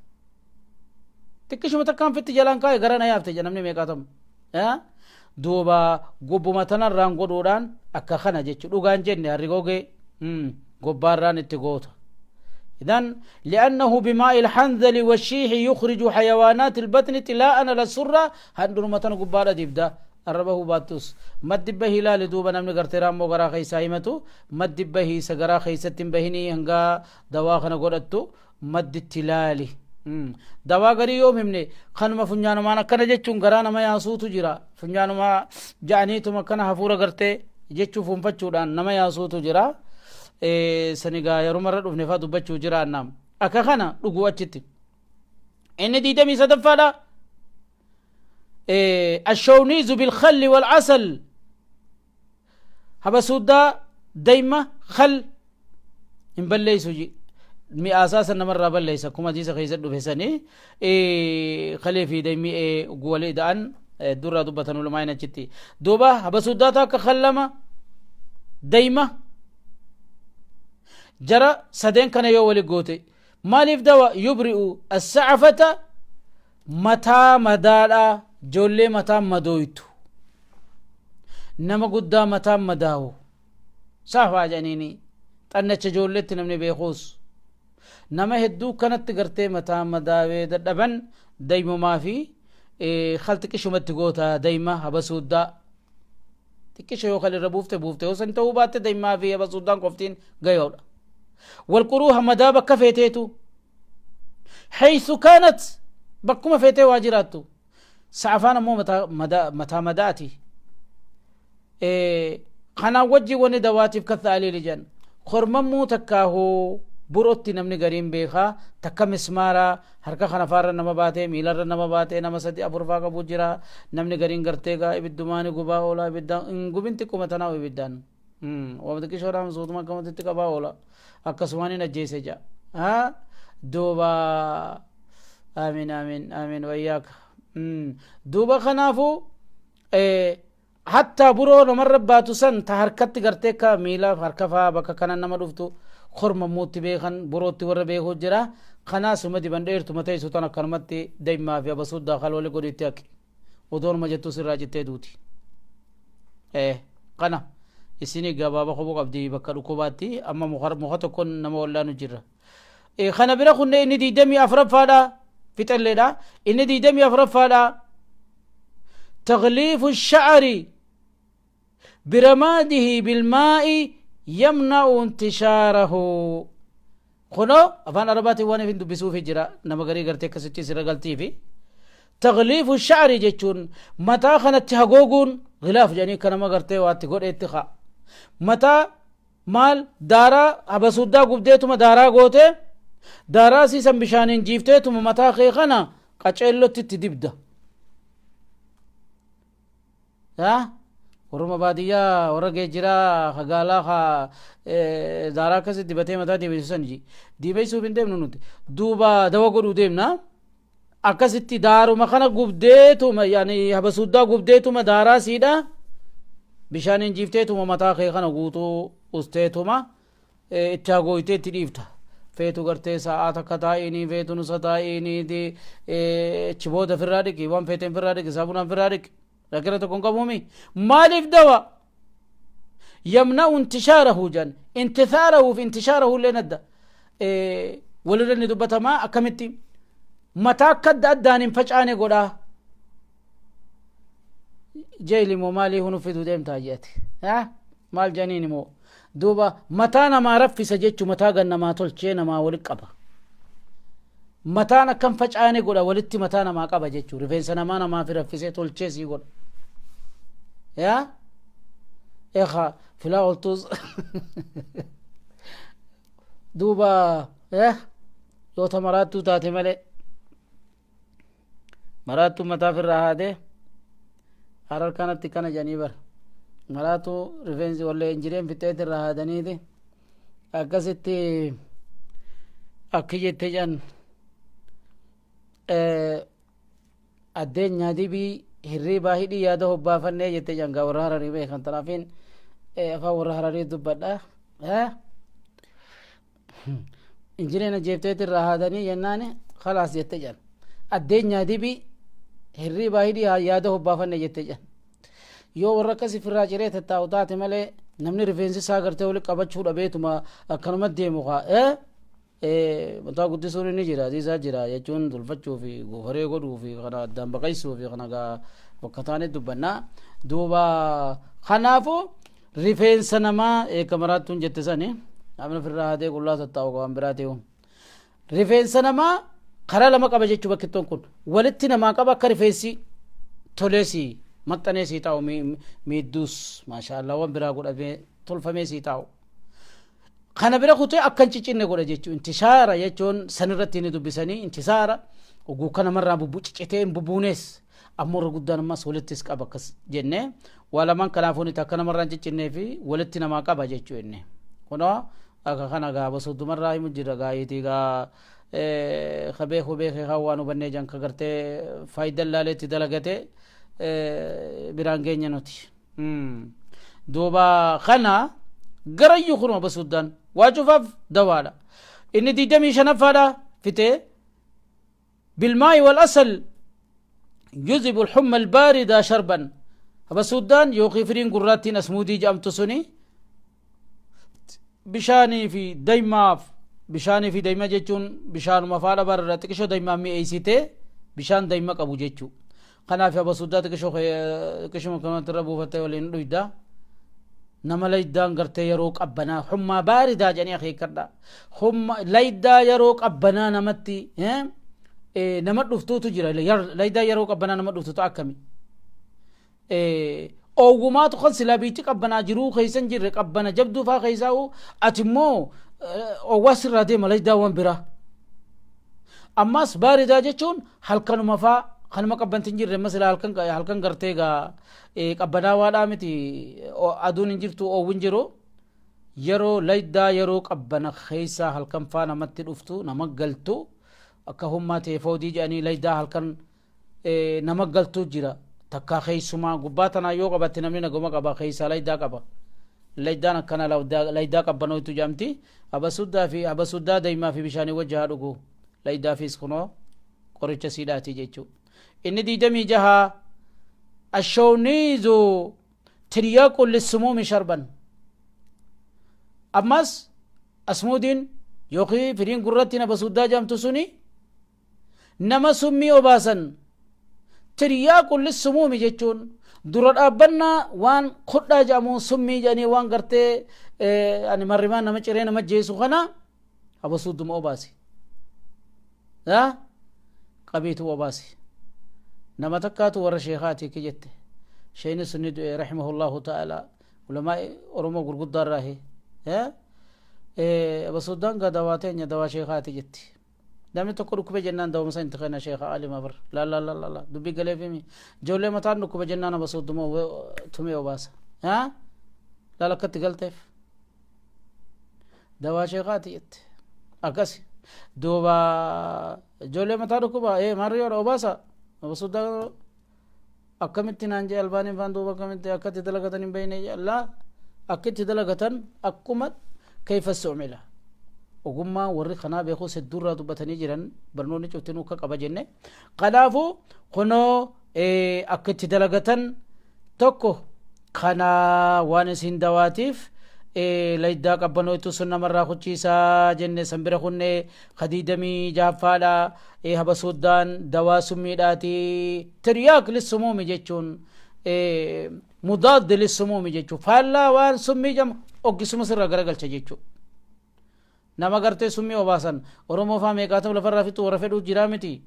Xiqqishuma takkaan fitti jalaan kaaye garaa na yaafte jedha namni meeqaatamu. Duuba gubbuma tanarraan godhuudhaan akka kana jechu dhugaan jenne harrigoogee gobbaarraan itti goota. إذن لأنه بماء الحنظل والشيح يخرج حيوانات البطن طلاء على السرة. هندرمتن قبالة ديبدا arraba hubattus maddi bahii laali. Duuba namni gartee raammoo garaa keessaa himatu maddi bahii isa garaa keessatti hin bahinii hangaa dawaa kana godhattu madditti laali. Dawaa garii yoom himne, kanuma funyaanumaan akkana jechuun garaa nama yaasuutu jira. Funyaanuma ja'aniituma akkana hafuura gartee jechuu fuunfachuudhaan nama yaasuutu jira. Sanigaa yerumarra dhufne faa dubbachuu jiraannaam. Akka kana dhuguu achitti. Inni 23ffaadha. الشونيز بالخل والعسل، habasuuddaa dayma khal hin balleeysu, mi'aasaa san namarraa balleeysa. Akkuma hadiisa keessa dhufe sanii kalee fi daymi walii da'an durraa dubbatan ulumaa'in achitti. Duuba habasuuddaa takka khallama dayma jara sadeen kana yoo wali goote maaliif dawa? Yubri'u assacafata, mataa madaadha, ijoollee mataa madooytu, nama guddaa mataan madaawu, saafaa jedhaniini xannacha ijoolleetti namni beekuus nama hedduu kanatti gartee mataa madaawee dadhaban, daymumaa fi khal xiqqishumatti goota. Dayma habasuuddaa xiqqisha yoo kal irra buufte buufte, yoo san ta'uu baatte daymaa fi habasuuddaan qoftiin gayoodha. Walquruuha, madaa bakka feeteetu, haythu kaanat, bakkuma feetee waa jiraattu. Sa'afaan ammoo mataa madaati. Kanaan wajji wani dawaatiif katha aliili jedhan kormammuu takkaahuu burotti namni gariin beekaa, takka mismaara harka kana faarra nama baatee, miilarra nama baatee, nama sadi afur faa qabu jira. Namni gariin gartee gaa ibiddumaani gubaa oola. Ibiddaan hin gubin, xiqquma tanaa ibiddaan wama xiqqishoodhaan suutuma akkamatti qabaa oola, akkasumaan hin ajjeese ja'a. Duuba amiin, amiin, amiin, wayyaaka. Duuba kanaafuu Hatta buroo namarra baatu san ta harkatti gartee ka miila harka faa bakka kana nama dhuftu kormammuutti beekan borootti warra beekuu jira. Kanaas uma diban dheertuma teessu tan akkanumatti daymaa fi abasuuddaa kalwali godhitti haqi. Odoonuma jettu sirraa cittee duuti. Kana isinii gabaaba qoboo qabdi bakka dhukkubaatti amma muka tokkoon nama wallaanu jirra. Kana bira kunne inni 24ffaadha fixalleedha. Inni 24ffaadha. تغليف الشعر برماده بالماء يمنع انتشاره. خنو أفان أرباتي وانا في دبسو في جرا نما غري غرتي كسيتي سيرا غلطي في تغليف الشعر جچون متى خنت هغوغون غلاف جاني كنما غرتي واتي غود اتخا متى مال دارا ابسودا غبديتuma daaraa goote daaraa siisan bishaaniin jiifteetuma mataa kee kana qaceellotti itti dibda. Warruma baadiyyaa warra geejjiraa hagaalaa ha daaraa akkasitti dibatee mataa dibeessu ji dibeessuuf hin deemnu nuti duuba dawa godhuu deemna. Akkasitti daaruma kana gubdeetuma yaani habasuuddaa gubdeetuma daaraa siidha bishaaniin jiifteetuma mataa kee kana guutuu usteetuma itti hagooytee itti dhiifta. Feetu gartee sa'aa takka taa'iinii feetu nusa taa'iinii achi booda firraa dhiqi waan feeteen firraa dhiqi saabunaan firraa dhiqi. Rakkina tokko hin qabuumi. Maaliif dawa? Yamna'u intishaarahu jan intithaarahu fi intishaarahu illee nadda walirra ni dubbatamaa akkamitti mataa akka adda addaan hin facaane godhaa. Jeeli moo maalii hunu fiduu deemtaa jeeti maal janiin immoo duuba mataa namaa raffisa jechuu mataa gan namaa tolchee namaa walitti qaba. Mataan akkam facaane godha walitti mataa namaa qaba jechuu rifeensa namaa namaa fi raffisee tolchee sii godha. Yaa eekaa filaa oltuus duuba yoo ta maraattuu taate malee maraattuu mataa firraa haadee harar kanatti kana jedhanii bara maraattuu rifeensi wallee injireen fixeet irraa haadaniiti akkasitti akki jette jedhan addeenyaa dibii hirriibaa hidhii yaada hobbaafannee jette jedhan gaa warra hararii beekan tanaafiin afaan warra hararii dubbadha. Injireen ajjeefteet irraa haadanii jennaani khalaas jette jedhan addeenyaa dibii hirriibaa hidhii yaada hobbaafanne jette jedhan. Yoo warra akkasii firraa ciree tattaa'u taate malee namni rifeensi isaa gartee walitti qabachuu dhabeetuma akkanuma deemu kaa mataa guddisuun inni jira adiisaa jira jechuun tolfachuu fi goofaree godhuu fi kana addaan baqaysuu fi kana gaa bakka taane dubbannaa. Duuba kanaafuu rifeensa namaa eeka maraattuun jette sani namni ofirraa haadee qullaa tattaa'u waan biraa ta'u rifeensa namaa karaa lama qaba jechuu bakkittoon kun walitti namaa qaba akka rifeensi toleesii maxxanee sii taa'u miidduus maashaallah waan biraa godhamee tolfamee sii taa'u. Kana bira kutee akka hin ciccinne godha jechuun intishaara jechuun sanirratti ni dubbisanii intisaara oguu kana namarraa bubbu ciccitee hin bubbuunees ammoo irra guddaan ammas walittis qaba akkas jennee waa lamaan kanaafuu ni takka namarraa hin ciccinnee fi walitti namaa qaba jechuu inni. Kunoo akka kana gaa basuddumarraa himu jira gaayitii gaa ka beeku beekee kan waan hubannee jan ka gartee faayidaa laaleetti dalagate biraan geenya nuti. Duuba kana garayyuu kunuma basuddaan waa cufaaf dawaadha. Inni 25ffaadha fitee bilmaa'i wal asal yuzibu alhumma albaarida sharban. Basuddaan yookiin firiin gurraattiin asmuudii jedhamtu suni bishaanii fi daymaaf bishaanii fi dayma jechuun bishaanuma faadha barra xiqishoo daymaa mi'eessitee bishaan dayma qabu jechuu. Kanaaf abasuddaa xiqishoo xiqishuma kanatti irra buufattee waliin dhuyda. Nama laydaan gartee yeroo qabbanaa hummaa baaridaa jedhanii akeekkadha. Humma laydaa yeroo qabbanaa namatti nama dhuftuutu jira. Laydaa yeroo qabbanaa nama dhuftuutu akkami? Oowwumaatu kan silaa biitti qabbanaa jiruu keessa hin jirre qabbana jabduu faa keessaa ati immoo oowwaa sirraa deema laydaa waan biraa. Ammas baaridaa jechuun halkanuma faa kanuma qabbanti hin jirre masila halkan halkan gartee gaa qabbanaawaadhaa miti aduun hin jirtu oowwi hin jiru yeroo laydaa yeroo qabbana keessaa halkan faa namatti dhuftu nama galtu akka hummaa teefoodii jedhanii laydaa halkan nama galtu jira. Takkaa keeysumaa gubbaa tanaa yoo qabatte namni naguma qaba, keeysaa laydaa qaba. Laydaan akkana laydaa qabbanootu jedhamti. Habasuddaa fi habasuddaa daymaa fi bishaanii wajji haa dhugu. Laydaafis kunoo qoricha siidhaati jechuu. Inni 26, ashooniizu tiryaaqu lissumuumi sharban. Ammas asmuudiin yookiin firiin gurratti habasuddaa jedhamtu suni nama summii obaasan, tiryaaqu lissumuumi jechuun dura dhaabbannaa waan kudhaa jedhamu, summii jedhanii waan gartee ani marrimaan nama ciree nama jeesu kana habasuudduma obaasi, qabiitu obaasi. Nama takkaatu warra sheekaati ki jette, sheeyni sunni du'e rahimahullahu ta'ala, ulamaa Oromoo gurguddaa irraahi. Habasuuddaan gaa dawaa teenya, dawaa sheekaati jetti. Namni tokko dhukkube jennaan dawama san itti kenna, sheeka alima bar la la la la dubbii galeefimi. Ijoollee mataan dhukkube jennaan habasuudduma tumee obaasa. Laala akkatti galteef dawaa sheekaati jette. Akkas duuba ijoollee mataa dhukkuba ee maarriyoodha obaasa habasuuddaa. Akkamitti naan jee albaaniin faan, duuba akkamitti akkatti dalagatan hin beekne? Laa, akkitti dalagatan akkuma kayfa su'mila ogummaa warri kanaa beekuus hedduurraa dubbatanii jiran, barnoonni cuftinuu akka qaba jenne. Kanaafuu kunoo akka itti dalagatan tokko kana waan isin dawaatiif laydaa qabbanootu sun namarraa kuchiisaa jenne. San bira kunne 26ffaadha. Habasuuddaan dawaa summiidhaati, tiryaaq lissumuumi jechuun mudaad lissumuumi jechuun faallaa waan summii jama oggisuma sirraa garagalcha jechuu. Nama gartee summii obaasan Oromoo faa meeqaatam lafarraa fixu warra fedhuu jiraa miti.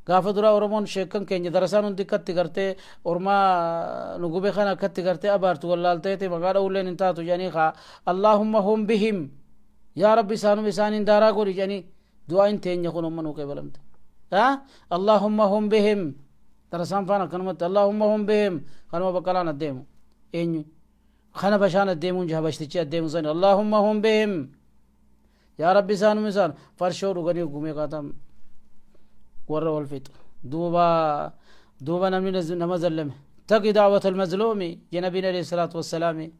Gaafa duraa Oromoon sheekkan keenya darasaan hundi akkatti gartee ormaa nu gube kana akkatti gartee abaartu wallaalteeti, maqaa dha'ulleen hin taatu jedhanii kaa "Allaahumma hum bihim, yaa Rabbi, isaanuma isaaniin daaraa godhi" jedhanii du'aa teenya kun umma nuu qeebalamte. "Allaahumma hum bihim", darasaan faan akkanumatti "Allaahumma hum bihim". Kanuma baqqalaan addeemu eenyu kana bashaan addeemuun habashtichi addeemu sani "Allaahumma hum bihim, yaa Rabbi, isaanuma isaan" farshoo dhuganii gumee qaatam warra wal fixu. Duuba namni nama zallame taqi da'wata almazluumi je nabiin alayhi salaatu wassalaami.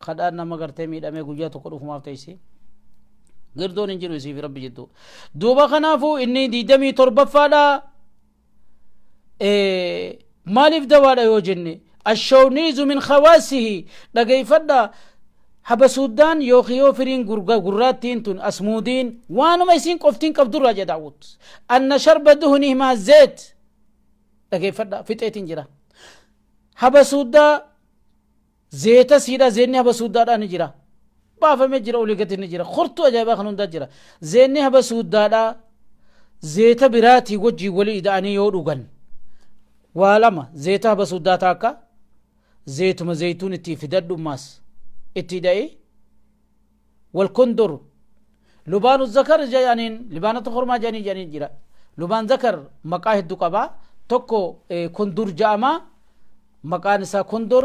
Kadhaan nama gartee miidhamee guyyaa tokko dhufumaaf teessi, girdoon hin jiru isiif Rabbi jiddu. Duuba kanaafuu inni 27ffaadha. Maaliif dawaadha yoo jenne, ashooniizu min khawaasihi, dhageeyfadha, habasuuddaan yookiin yoo firiin gurraattiin tun asmuudiin waanuma isiin qoftiin qabdurraa jedha Daawud, anna sharba duhnihimaa zeet. Dhageeffadha, fixeetiin jira. Habasuuddaa zeeta siidha, zeenni habasuuddaadhaa ni jira, baafamee jira, olii gadi ni jira, kortuu ajaa'ibaa kan hundaa jira. Zeenni habasuuddaadhaa zeeta biraatii wajjii walii ida'anii yoo dhugan, waa lama: zeeta habasuuddaa taakka zeetuma zeytuun itti fidadhummaas itti ida'ee والكندر لبان الذكر jedhaniin, libaanata kormaa jedhanii jira. Lubaan zakar maqaa hedduu qaba. Tokko kundur ja'ama, maqaan isaa kundur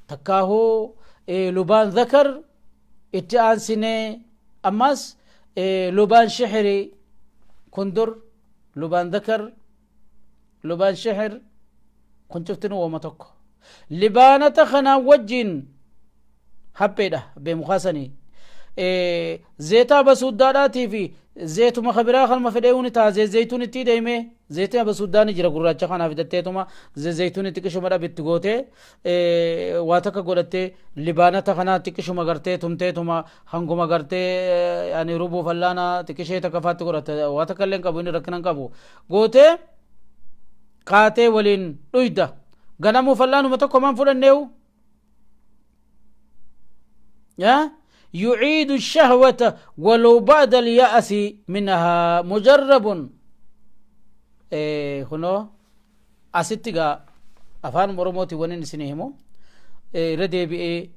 takkaahuu lubaan zakar. Itti aansinee ammas lubaan shixiri, kundur, lubaan zakar, lubaan shixir, kun cuftinuu wama tokko. Libaanata kanaan wajjin hapheedha haphee mukaasanii zeetaa basuuddaadhaatii fi zeetuma kabiraa kanuma fedhee ni ta'a. Zeytuun itti deemee, zeetii basuuddaa ni jira gurraacha kanaa fidatteetuma zeytuun itti qishuma dhabitti gootee waa takka godhattee libaanata kanaa xiqqishuma gartee tumteetuma hanguma gartee ani rubuu fallaana xiqqishee takka faatti godhatte, waa takka illee hin qabu, inni rakkina hin qabu, gootee kaatee waliin dhuyda. Ganamuu fallaanuma tokko maan fudhanneewu يعيد الشهوة ولو بعد اليأس منها، مجرب. إيه هنا asitti gaa afaan Oromooti waniin isin himu irra deebi'ee,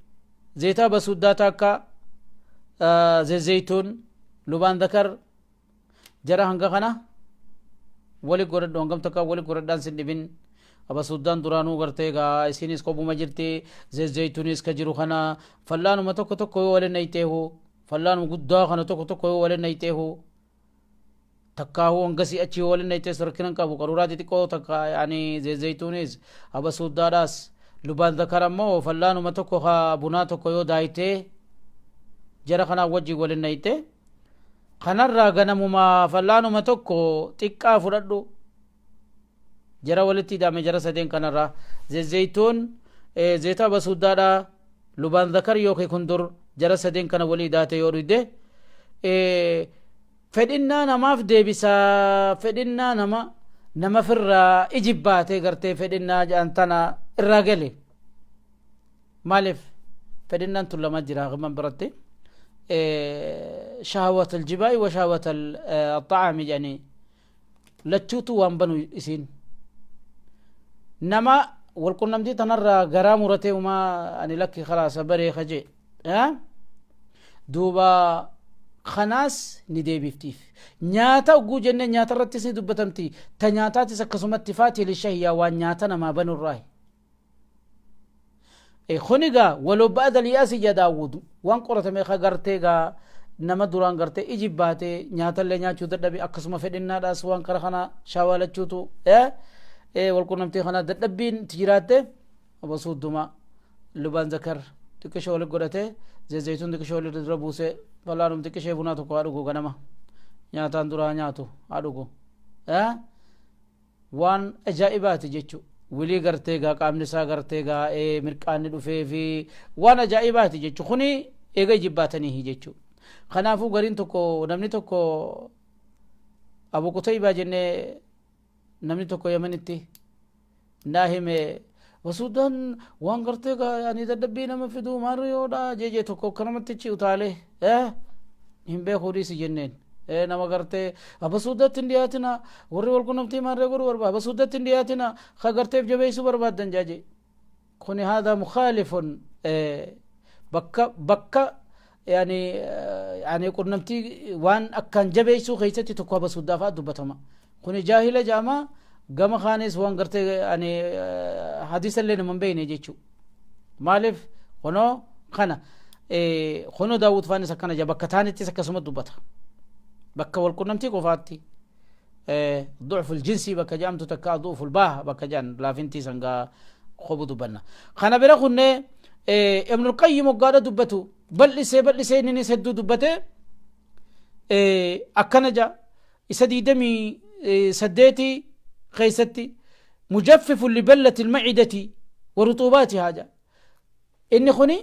zeetaa basuuddaa takka, zeytuun, lubaan zakar, jara hanga kana wali godhadhu, hangam takka wali godhadhaan sin dhibin. Abasuuddaan duraanuu gartee gaa isinis kophuma jirti, zeytuunis ka jiru kana fallaanuma tokko tokko yoo walin nayteehu, fallaanuma guddaa kana tokko tokko yoo walin nayteehu. Takkaahuu hangasii achii waliin naytees rakkina hin qabu. Qaruuraa xixiqqoo takka yaani zayituunis habasuuddaadhaas lubaan zakar ammoo fallaanuma tokko ka bunaa tokko yoo daayitee jara kanaa wajjin waliin nayte kanarraa ganamuma fallaanuma tokko xiqqaa fudhadhu jara walitti hidhame jara sadeen kanarraa zayituun zeeta habasuuddaadhaa lubaan zakar yookiin kundur jara sadeen kana walii daate yoo dhuyde fedhinnaa namaaf deebisaa. Fedhinnaa nama firraa ijibbaatee gartee fedhinnaa jedhan tana irraa gale. Maaliif fedhinnaan tun lama jira himan biratti, shahawat aljibaa'i wa shahawat alxacaami jedhanii lachuutu waan banu. Isiin nama walqunnamtii tanarraa garaa muratee umaa ani lakki khalaasa baree kaje duuba kanaas ni deebiftiif. Nyaata ogguu jennee nyaata irrattis ni dubbatamti. Ta nyaataatis akkasumatti faatii lishahiyyaa waan nyaata namaa banurraa. Kuni gaa waloo ba'ada liyaasi ija Daawud waan qoratame ka gartee gaa nama duraan gartee iji baatee nyaatallee nyaachuu dadhabe, akkasuma fedhinnaadhaas waan kara kana shaawalachuutu walqunnamtii kana dadhabbiin itti jiraatte, abasuudduma lubaan zakar xiqqishoo wali godhatee zayituun xiqqishoo wali dura buusee falaanum xiqqishee bunaa tokko haa dhugu, ganama nyaataan duraa nyaatu haa dhugu, waan ajaa'ibaati jechu. Wilii gartee gaa qaamni isaa gartee gaa mirqaanni dhufee fi waan ajaa'ibaati jechu. Kuni eega ijibbaatanii jechu. Kanaafuu gariin tokko, namni tokko Abu Qutaybaa jennee, namni tokko Yamanitti naa hime, wasuudaan waan gartee gaa ani dadhabbii nama fiduu maariyoodha jeejee tokko akkanumatti chi utaalee hin beekuu dhiisi jenneen. Nama gartee abasuudatti hin dhiyaatina, warri wal qunnamtii maarree godhuu barbaada abasuudatti hin dhiyaatina, ka garteef jabeessuu barbaaddan jaaje. Kuni haadha mukhaalifun bakka yani qunnamtii waan akkaan jabeessuu keessatti tokko abasuuddaa fa'a dubbatama. Kuni jaahila jaamaa gama kaanis waan gartee ani hadiisa illee nama hin beekne jechuu. Maaliif kunoo kana kunoo Daawud faanis akkana jaa, bakka taanittis akkasuma dubbata, bakka wal qunnamtii qofaatti du'ful jinsii bakka jedhamtu takka du'ful baah bakka jedhan laafintii sangaa qobu dubbanna. Kana bira kunnee Ibnul Qayyim waggaadha dubbatu bal'isee bal'isee inninis hedduu dubbate. Akkana jaa isa 28 keessatti: mujaffifu liballati almacidati wa ruxubaatihaa jaa. Inni kuni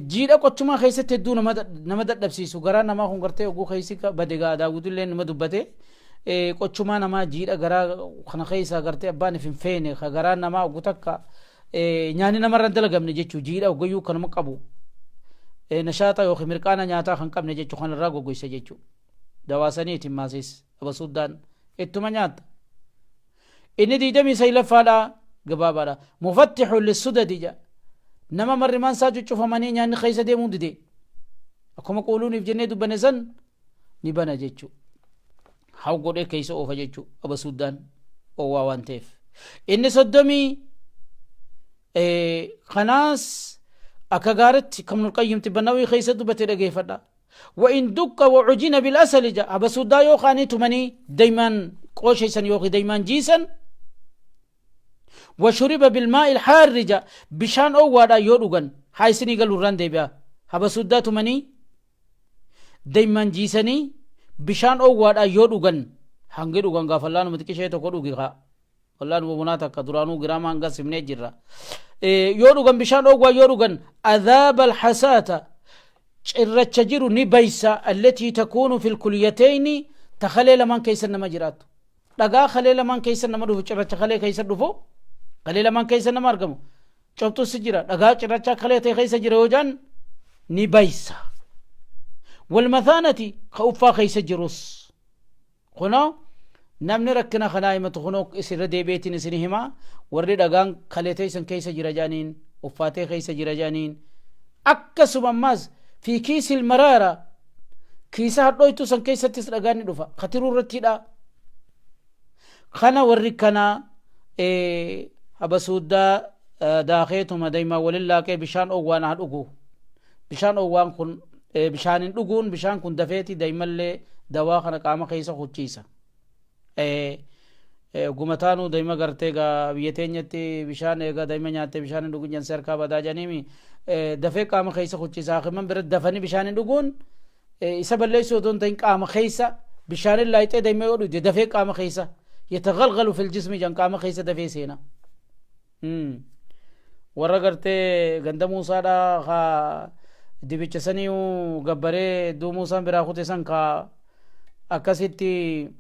jiidha qochumaa keessatti hedduu nama dadhabsiisu, garaa namaa kun gartee oguu keessi bade gaa Daawudillee nama dubbate, qochumaa namaa jiidha garaa kana keessa gartee abbaan if hin feene ka garaa namaa ogu takka nyaanni namarra hin dalagamne jechuu, jiidha ogayyuu kanuma qabu, nashaaxa yookiin mirqaana nyaataa kan qabne jechuu, kanarraa goggoysa jechuu. Dawaasaniitiin maasis abasuuddaan ittuma nyaatta. Inni 29ffaadha, gabaabaadha: mufattixu lissudadi jedha. Nama marrimaan isaa cuccufamanii nyaanni keessa deemuu dide, akkuma quuluuniif jennee dubbanne san, ni bana jechuu, haw godhee keessa oofa jechuu abasuuddaan oowwaa waan ta'eef. Inni 30 kanaas akka gaaritti Ibnul Qayyim Tibbannawii keessa dubbate dhageeffadha. وإن دق وعجن بالأسل جا أبسودا يو خاني تمني دايما قوشيسن يوخي دايما جيسن وشرب بالماء الحار جا بشان أو وادا يودوغن هاي سني قالوا ران ديبيا أبسودا تمني دايما جيسني بشان أو وادا يودوغن hangi dhugan gaa fallaanuma xiqqishee tokko dhugi kaa fallaanuma bunaa takka duraanuu giraama hanga simnee jirra yoo dhugan, bishaan dhoowwaa yoo dhugan, adhaaba alhasaata cirracha jiru ni baysa, allatii takuunu fi lkulyatayni ta kalee lamaan keessa nama jiraattu, dhagaa kalee lamaan keessa nama dhufu, cirracha kalee keessa dhufu, kalee lamaan keessa nama argamu, cobxus jira, dhagaa cirracha kalee ta'e keessa jira yoo jaan ni baysa. Walmathaanati ka uffaa keessa jirus. Kunoo namni rakkina kanaa himatu kunoo isinirra deebi'eetiin isin hima. Warri dhagaan kalee teessan keessa jira jedhaniin, uffaatee keessa jira jedhaniin, akkasuma ammaas fi kiisil maraara kiisa hadhooytuu san keessattis dhagaan ni dhufa katiruu irratti hidhaa kana. Warri kana habasuuddaa daakeetuma daymaa walin laaqee bishaan oowwaan haa dhugu. Bishaan oowwaan kun bishaanin dhuguun bishaan kun dafeeti daymallee Dawaa kana qaama keessa kuchiisa. Gumataanuu daa'ima gartee gaa biyya teenyatti bishaan eegaa daa'ima nyaattee bishaan hin dhugin jansi harkaa badaa jedhaniimi, dafee qaama keessa kuchiisa. Hakiman bira dafanii bishaan hin dhuguun isa balleessuu otoo hin ta'in, qaama keessa bishaanin laayixee daa'ima yoo dhugde dafee qaama keessa yatagalgalu fil jismi jan, qaama keessa dafee seena. Warra gartee ganda Muusaadha ka dibicha sanii gabbaree iddoo Muusaan biraa kute san ka akkasitti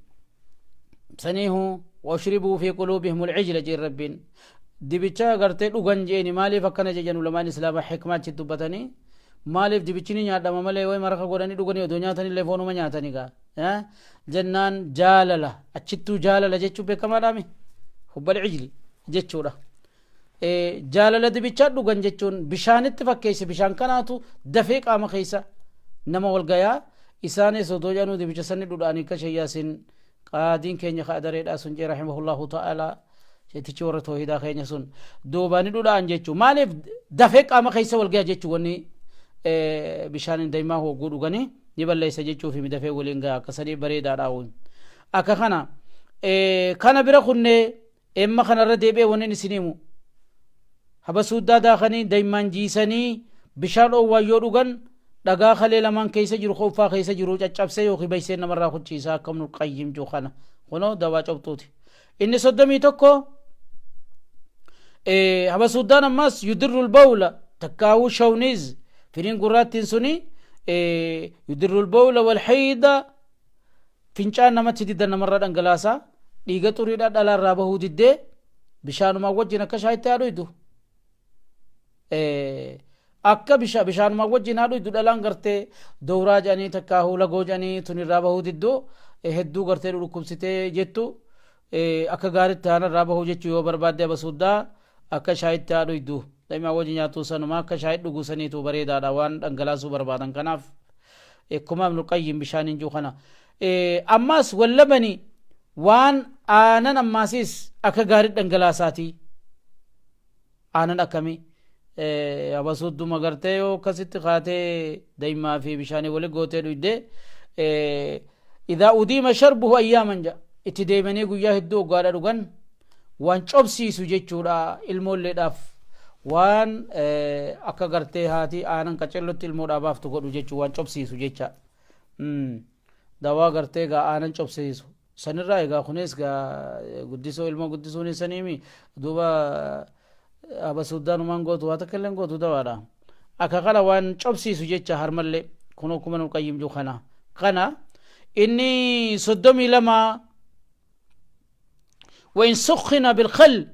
saniihu washribuu fi quluubihim alcijla jeen Rabbiin dibicha gartee dhugan jeeni. Maaliif akkana jedhan ulamaan islaamaa? Hikmaa achi dubbatanii, maaliif dibichi ni nyaadhama malee way maraka godhanii dhuganii odoo nyaatanillee foonuma nyaatanii gaa jennaan, jaalala achittuu jaalala jechuun beekamaadhaami, hubbal cijli jechuudha. Jaalala dibichaa dhugan jechuun bishaanitti fakkeesse. Bishaan kanaatu dafee qaama keessa nama wal gayaa. Isaanis odoo jedhanuu dibicha sanni dhudhaanii akka shayyaasin qaadiin keenya ka adareedhaa sun jee, rahimahullahu ta'ala, sheetichi warra toohidaa keenya sun duuba ni dhudhaan jechuu. Maaliif dafee qaama keessa wal gaya jechuu? Wanni bishaanin daimaa hogguu dhuganii ni balleessa jechuu fi dafee waliin gaya akkasanii bareedaadha. Akka kana kana bira kunnee emma kanarra deebi'ee wanni isin himu, habasuuddaa daakanii daa'imaan jiisanii bishaan dhoowwaa yoo dhugan, dhagaa kalee lamaan keessa jiru, uffaa keessa jiru caccabsee yookiin baysee namarraa kuchiisa, akka Ibnul Qayyim jiru kana. Kunoo dawaa cobxuuti. Inni 31, habasuuddaan ammas yudirrul bawla takkaawuu shawniz, firiin gurraattiin suni yudirrul bawla wal hayda, fincaan namatti diddan namarraa dhangalaasa, dhiiga xuriidhaa dhalaarraa bahuu diddee bishaanumaa wajjin akka shaayitti haa dhuydu, akka bishaanumaa wajjin haa dhuydu. Dhalaan gartee dowraa jedhanii takkaahuu lagoo jedhanii tunirraa bahuu diddu hedduu gartee dhukkubsitee jettu, akka gaaritti haanarraa bahuu jechuu yoo barbaadde, abasuuddaa akka shaayitti haa dhuydu. Daa'imaa wajji nyaatu sanuma akka shaayii dhuguu saniitu bareedaadha waan dhangalaasuu barbaadan kanaaf. Akkuma Ibnul Qayyim bishaan hin jiru kana. Ammas wallabani, waan aanan ammaasis akka gaarii dhangalaasaati. Aanan akkamii? Abasuudduma gartee yoo akkasitti kaatee daa'imaa fi bishaanii wali gootee dhuyde, idaa udiima sharbuhu ayyaaman ja itti deemanii guyyaa hedduu hoggaadha dhugan, waan cobsiisu jechuudha ilmoolleedhaaf, waan akka gartee haati aanan qacellotti ilmoodhaa baaftu godhu jechuu, waan cobsiisu jecha. Dawaa gartee gaa aanan cobsiisu sanirraa egaa kunis gaa guddisoo ilmoo guddisuun saniimi. Duuba abasuuddaanumaan gootu waa takka illee gootu dawaadha. Akka kana waan cobsiisu jecha harmallee kun akkuma nu Qayyim jiru kana. Kana inni 32, وإن سخن بالخل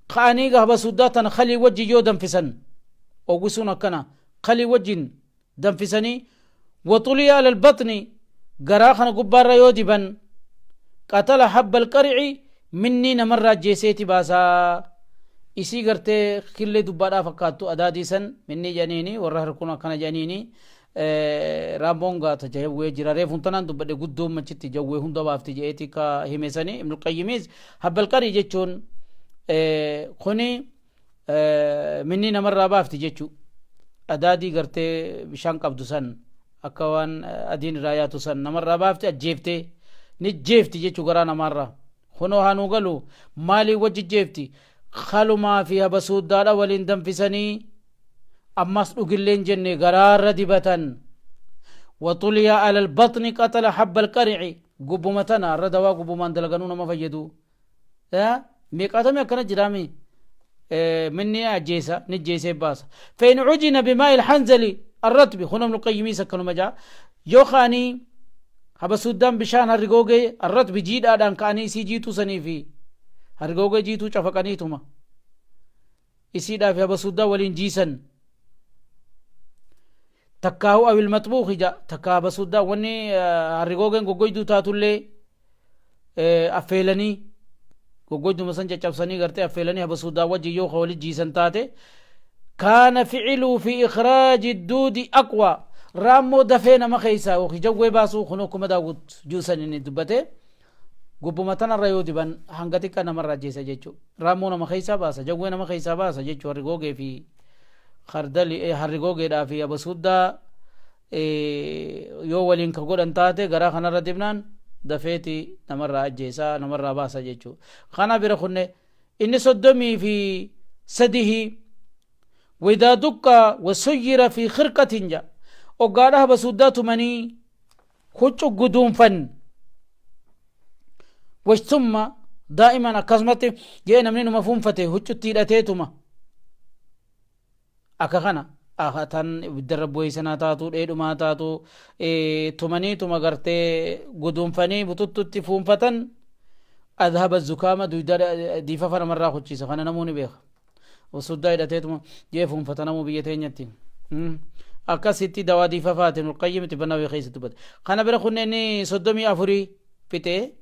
ka'anii habasuuddaa tana khalii wajji yoo danfisan, oggisuun akkana khalii wajjin danfisanii, وطلي على البطن garaa kana gubbaarra yoo diban, قتل حب القرع minni namarraa jeeseeti baasaa. Isii gartee killee dubbaadhaa fakkaattu adaadii san minni jedhaniini, warra harkuun akkana jedhaniini. Raammoon gaata jawwee jira, reefuun tanaan dubbadhe, guddoon machitti jawwee hunda baafti je'eeti ka hime sani. Ibnul Qayyimiis حب القرع jechuun kuni minni namarraa baafti jechuu. Adaadii gartee bishaan qabdu san akka waan adiin irraa yaatu san namarraa baafti, ajjeeftee ni jeefti jechuu garaa namaarraa. Kunoo haa nuu galu, maalii wajji jeefti? Kalumaa fi habasuuddaadha waliin danfisanii, ammas dhugilleen jenne, garaarra dibatan. وطلي على البطن قتل حب القرع gubbuma tana irra dawaa gubbumaan dalaganuu nama fayyadu meeqaatami akkana jiraami. Minni ajjeesa ni jeesee baasa. فإن عجن بماء الحنزل الرطب kun Ibnu Qayyimiis akkanuma jaa, yoo kaanii habasuuddaan bishaan harrigoogee الرطب jiidhaadhaan ka'anii isii jiituu sanii fi harrigoogee jiituu cafaqaniituma isiidhaa fi habasuuddaa waliin jiisan, takkaahu أو المطبوخ ja takka habasuuddaa wanni harrigoogeen goggoyduu taatullee affeelanii goggoyduma san caccabsanii gartee affeelanii habasuuddaa wajji yoo ka walit jiisan taate, كان فعله في إخراج الدود أقوى raammoo dafee nama keeysaa yookiin jawwee baasuu. Kun akkuma Daawwut juusan inni dubbate, gubbuma tanarra yoo diban hanga xiqqaa namarraa ajjeesa jechuudha. Raammoo nama keessaa baasa, jawwee nama keessaa baasa jechuudha. Harrigoogee fi kardali, harrigoogeedhaa fi abasuuddaa. Yoo waliin ka godhan taate garaa kanarra dibnaan dafeeti namarraa ajjeesaa, namarraa baasa jechuu. Kana bira kunne inni 33 waidaa duqqa wasuyyira fi khirqatin ja oggaadha habasuuddaa tumanii huccu guduunfan wajtumma daa'iman akkasumatti jee namni numa fuunfate huccutti hidhateetuma akka kana tan ibiddarra bu'eessanaa taatu, dheedhumaa taatu, tumaniituma gartee guduunfanii bututtutti fuunfatan, adhaba zukaama, duyda diifafa namarraa kuchiisa. Kana namuu ni beeka. Suddaa hidhateetuma jee fuunfata namuu biyya teenyatti. Akkasitti dawaa diifafaati Ibnul Qayyim Tibbannawii keessa dubbate. Kana bira kunneen 34 fixee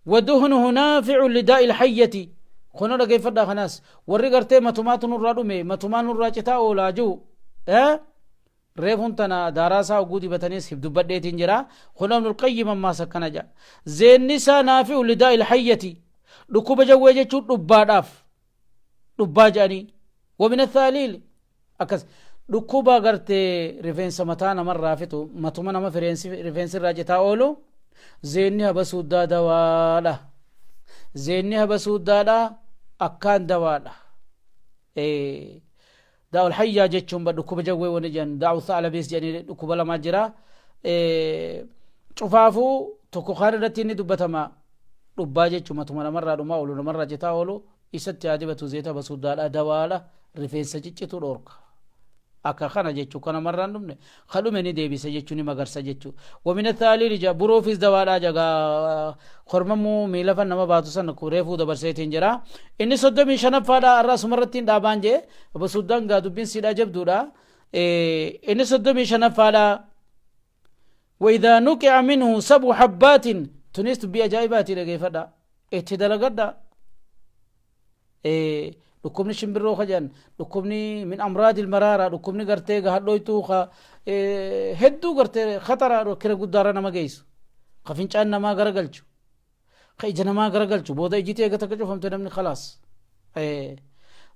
waduhnuhu naaficu lidaa'i lhayyati. Kunoo dhageeffadhaa, kanaas warri gartee matumaatu nurraa dhume, matumaa nurraa citaa oolaa jiru, reefun tana daaraasaa oguu dibataniis hib dubbadheetiin jira. Kunoo Ibnul Qayyim ammaas akkana jedha: zeenni isaa naafi'u lidaa'i lhayyati, dhukkuba jawwee jechuun dhubbaadhaaf, dhubbaa jedhanii wamin athaaliil akkas dhukkuba gartee rifeensa mataa namarraa fixu, matuma nama rifeensi irraa citaa oolu, zeenni habasuuddaa dawaadha. Zeenni habasuuddaadha akkaan dawaadha. Daa'ul hayyaa jechuun dhukkuba jawwee wani jedhan, daa'u tha'labiis jedhanii dhukkuba lamaa jira. Cufaafuu tokko kaan irratti inni dubbatama dhubbaa jechuun matuma namarraa dhumaa oolu, namarraa citaa oolu, isatti haa dibatu. Zeeta habasuuddaadha dawaadha, rifeensa ciccitu dhoorka. Akka kana jechuu kana marraan dhumne ka dhume ni deebisa jechuu, ni magarsa jechuu. Wamina thaaliili ja buruufis dawaadhaa jagaa kormamuu miila fan nama baatu san reefuu dabarseetiin jira. Inni 35ffaadha har'a asumarratti hin dhaabaan jee. Basuuddaan gaa dubbiin siidhaa jabduudha. Inni 35ffaadha وإذا نقع منه سبع حبات. Tunis dubbii ajaa'ibaati, dhageeffadha, itti dalagadha. Dhukkubni shimbirroo ka jedhan, dhukkubni min amraadil maraara, dhukkubni gartee gahadhooytuu ka hedduu gartee khatara rakkina guddaarra nama geessu, ka fincaan namaa garagalchu, ka ija namaa garagalchu, booda ijji eega takka cufamte namni khalaas.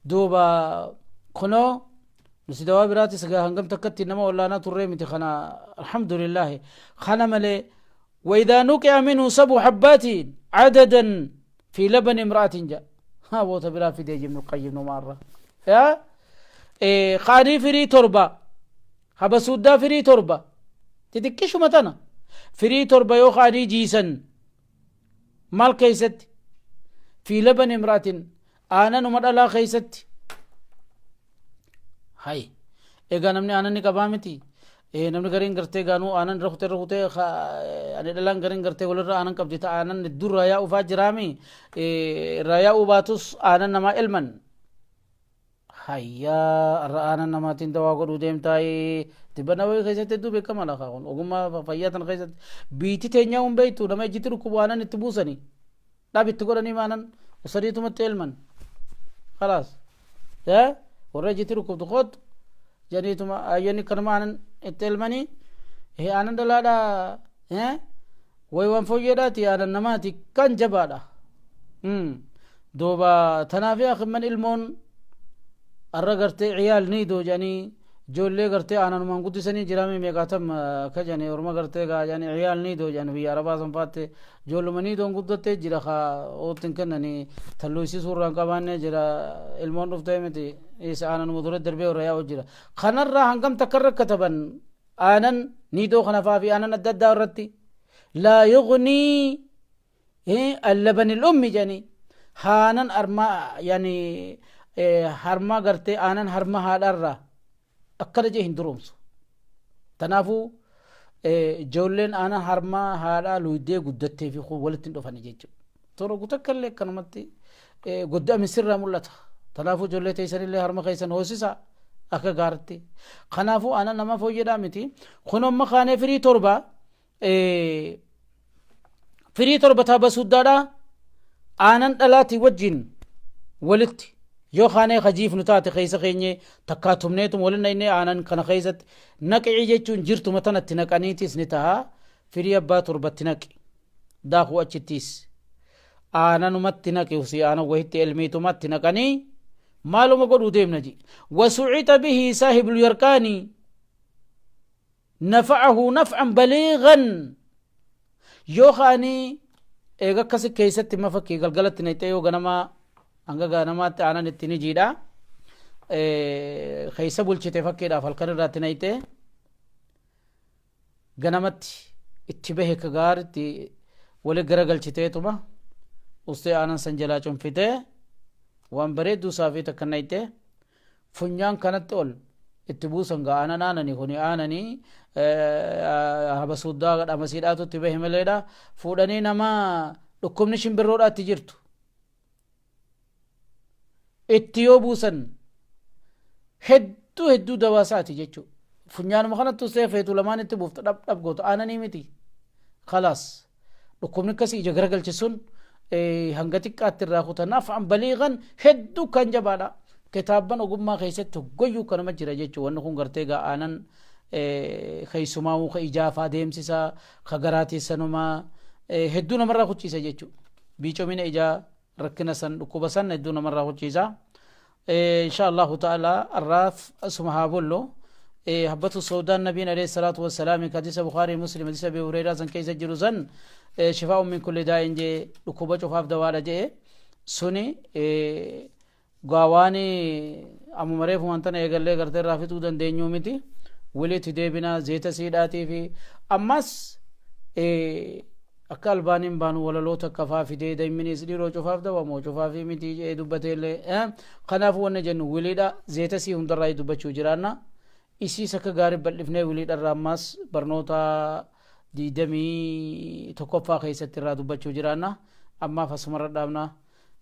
Duuba kunoo nuti dawaa biraatis gaa hangam takkatti nama wallaanaa turree miti kana, alhamdulillaahi. Kana malee وإذا نقع منه سبع حبات عددا في لبن امرأة جاء ها بوتا بلا في ديج ابن القيم مرة يا إيه قاني firii 7 habasuuddaa firii 7 xixiqqishuma tana firii 7 yoo qaanii jiisan maal keessatti, في لبن امرأة, aananuma dhalaa keessatti. Hay, egaa namni aanan ni qabaa miti? Namni gariin gartee gaanuu aanan irra kutee irra kutee, ani dhalaan gariin gartee walirra aanan qabdi ta aanan durraa yaa'uufaa jiraami, irraa yaa'uu baatus aanan namaa elman. Hayyaa, irra aanan namaatiin dawaa godhuu deemtaayee dibannaa keessatti hedduu beekama lafa kun ogummaa fayyaa tan keessatti biitti teenyaa hun beektu. Nama ijjitti dhukkubu aanan itti buusanii dhab itti godhanii maanan sadiitumatti elman, khalaas. Warra ijjitti dhukkubtu kootu jedhaniituma ayyoonni kanuma aanan itti elmanii. Aanan dhalaadha way waan fooyyeedhaati, aanan namaati kan jabaadha. Duuba tanaafi akimman ilmoon arra gartee ciyaal niidoo jedhanii ijoollee gartee aananumaan guddisanii jiraame meeqaatam ka jedhanii orma gartee gaa jedhanii ciyaal niidoo jedhanii biyya arabaa san faatte ijoolluma niidoon guddattee jira ka oottin kennanii talluysisuu irraan qabaannee jira. Ilmoon dhuftee miti, isa aananuma dura darbee warra yaa'u jira. Kanarraa hangam takka irra kataban aanan niidoo kana faa fi aanan adda addaa irratti laa yugnii اللبن الأم jedhanii haanan armaa yani harma gartee aanan harma haadharraa akkana jee hin duroomsu. Tanaafuu ijoolleen aanan harmaa haadhaa luydee guddattee fi walitti hin dhufani jechuudha. Tola gutakka illee akkanumatti godda misirraa mul'ata. Tanaafuu ijoollee teessanillee harma keessan hoosisa akka gaaritti. Kanaafuu aanan nama fooyyedhaa miti. Kun amma kaanee firii 7, firii 7 taabasuuddaadha aanan dhalaatii wajjin walitti yoo kaanee kajiifnu taate keessa keenye takkaa tumneetum walin dhayne aanan kana keessatti naqicii jechuun jirtuma tanatti naqaniitis ni ta'a. Firii abbaa 7tti naqi daakuu achittiis aananumatti naqi usii aanan wahitti elmiitumatti naqanii maaluma godhuu deemna ji. Wasucixa bihi saahibul yarqaanii. Nafa'ahu naf'an baliigan yoo kaanii eega akkasi keessatti ma fakkii galgalatti naqxee yoo ganamaa hanga ganamaatti aanan itti ni jiidha. Keessa bulchite fakkiidhaaf halkan irraatti naqxee ganamatti itti bahe ka gaaritti wali garagalchiteetuma ustee aanan san jalaa cunfitee waan bareedduu saafii takka naqxee funyaan kanatti ol itti buusan gaa aanan aanani kuni aananii habasuuddaa dhamasiidhaatu itti bahe maleedha fuudhanii nama dhukkubni shimbirroodhaatti jirtu itti yoo buusan hedduu hedduu dawaa isaati jechuudha. Funyaanuma kanatti ustee feetu lamaan itti buufta dhab dhab gootu aananii miti. Kalaas dhukkubni akkasii ija garagalche sun hanga xiqqaatti irraa kuta naf'an baliigan hedduu kan jabaadha. Kitaabban ogummaa keessatti hoggoyyuu kanuma jira jechuudha. Wanni kun gartee gaa aanan keessumaa'uu ka ijaafaa deemsisa ka garaatii sanumaa hedduu namarraa kuchiisa jechuudha. Biicomina ijaa rakkina san dhukkuba san hedduu namarraa kuchiisa. Insha Allahu ta'ala arraaf asuma haa bullu. Habbatu soodaan nabiin alayhi salaatu wassalaam hadiisa Bukhaarii Muslim hadiisa Abi Hureyraa san keessa jiru san shifaa'un min kulli daa'in jee dhukkuba cufaaf dawaadha jee suni gaawaani ammuma reefu wantana eegallee gartee irraa fixuu dandeenyuu miti wilitti deebinaa zeeta siidhaatii fi ammas akka albaaniin baanu walaloo takka faa fidee daa'imminis dhiiroo cufaaf dawamoo cufaafii miti jee dubbateellee kanaafuu wanni jennu wiliidha zeeta sii hundarraa dubbachuu jiraanna isiis akka gaarii bal'ifnee wiliidharraa ammas barnoota 21ffaa keessatti irraa dubbachuu jiraanna ammaaf asumarra dhaabna.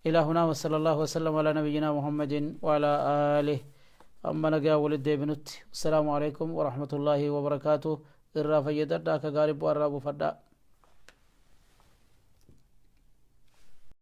إلى هنا وصلى الله وسلم على نبينا محمد وعلى آله أما نجا ولد بنت، السلام عليكم ورحمة الله وبركاته. إرى فيدر كغارب وأراب فدا.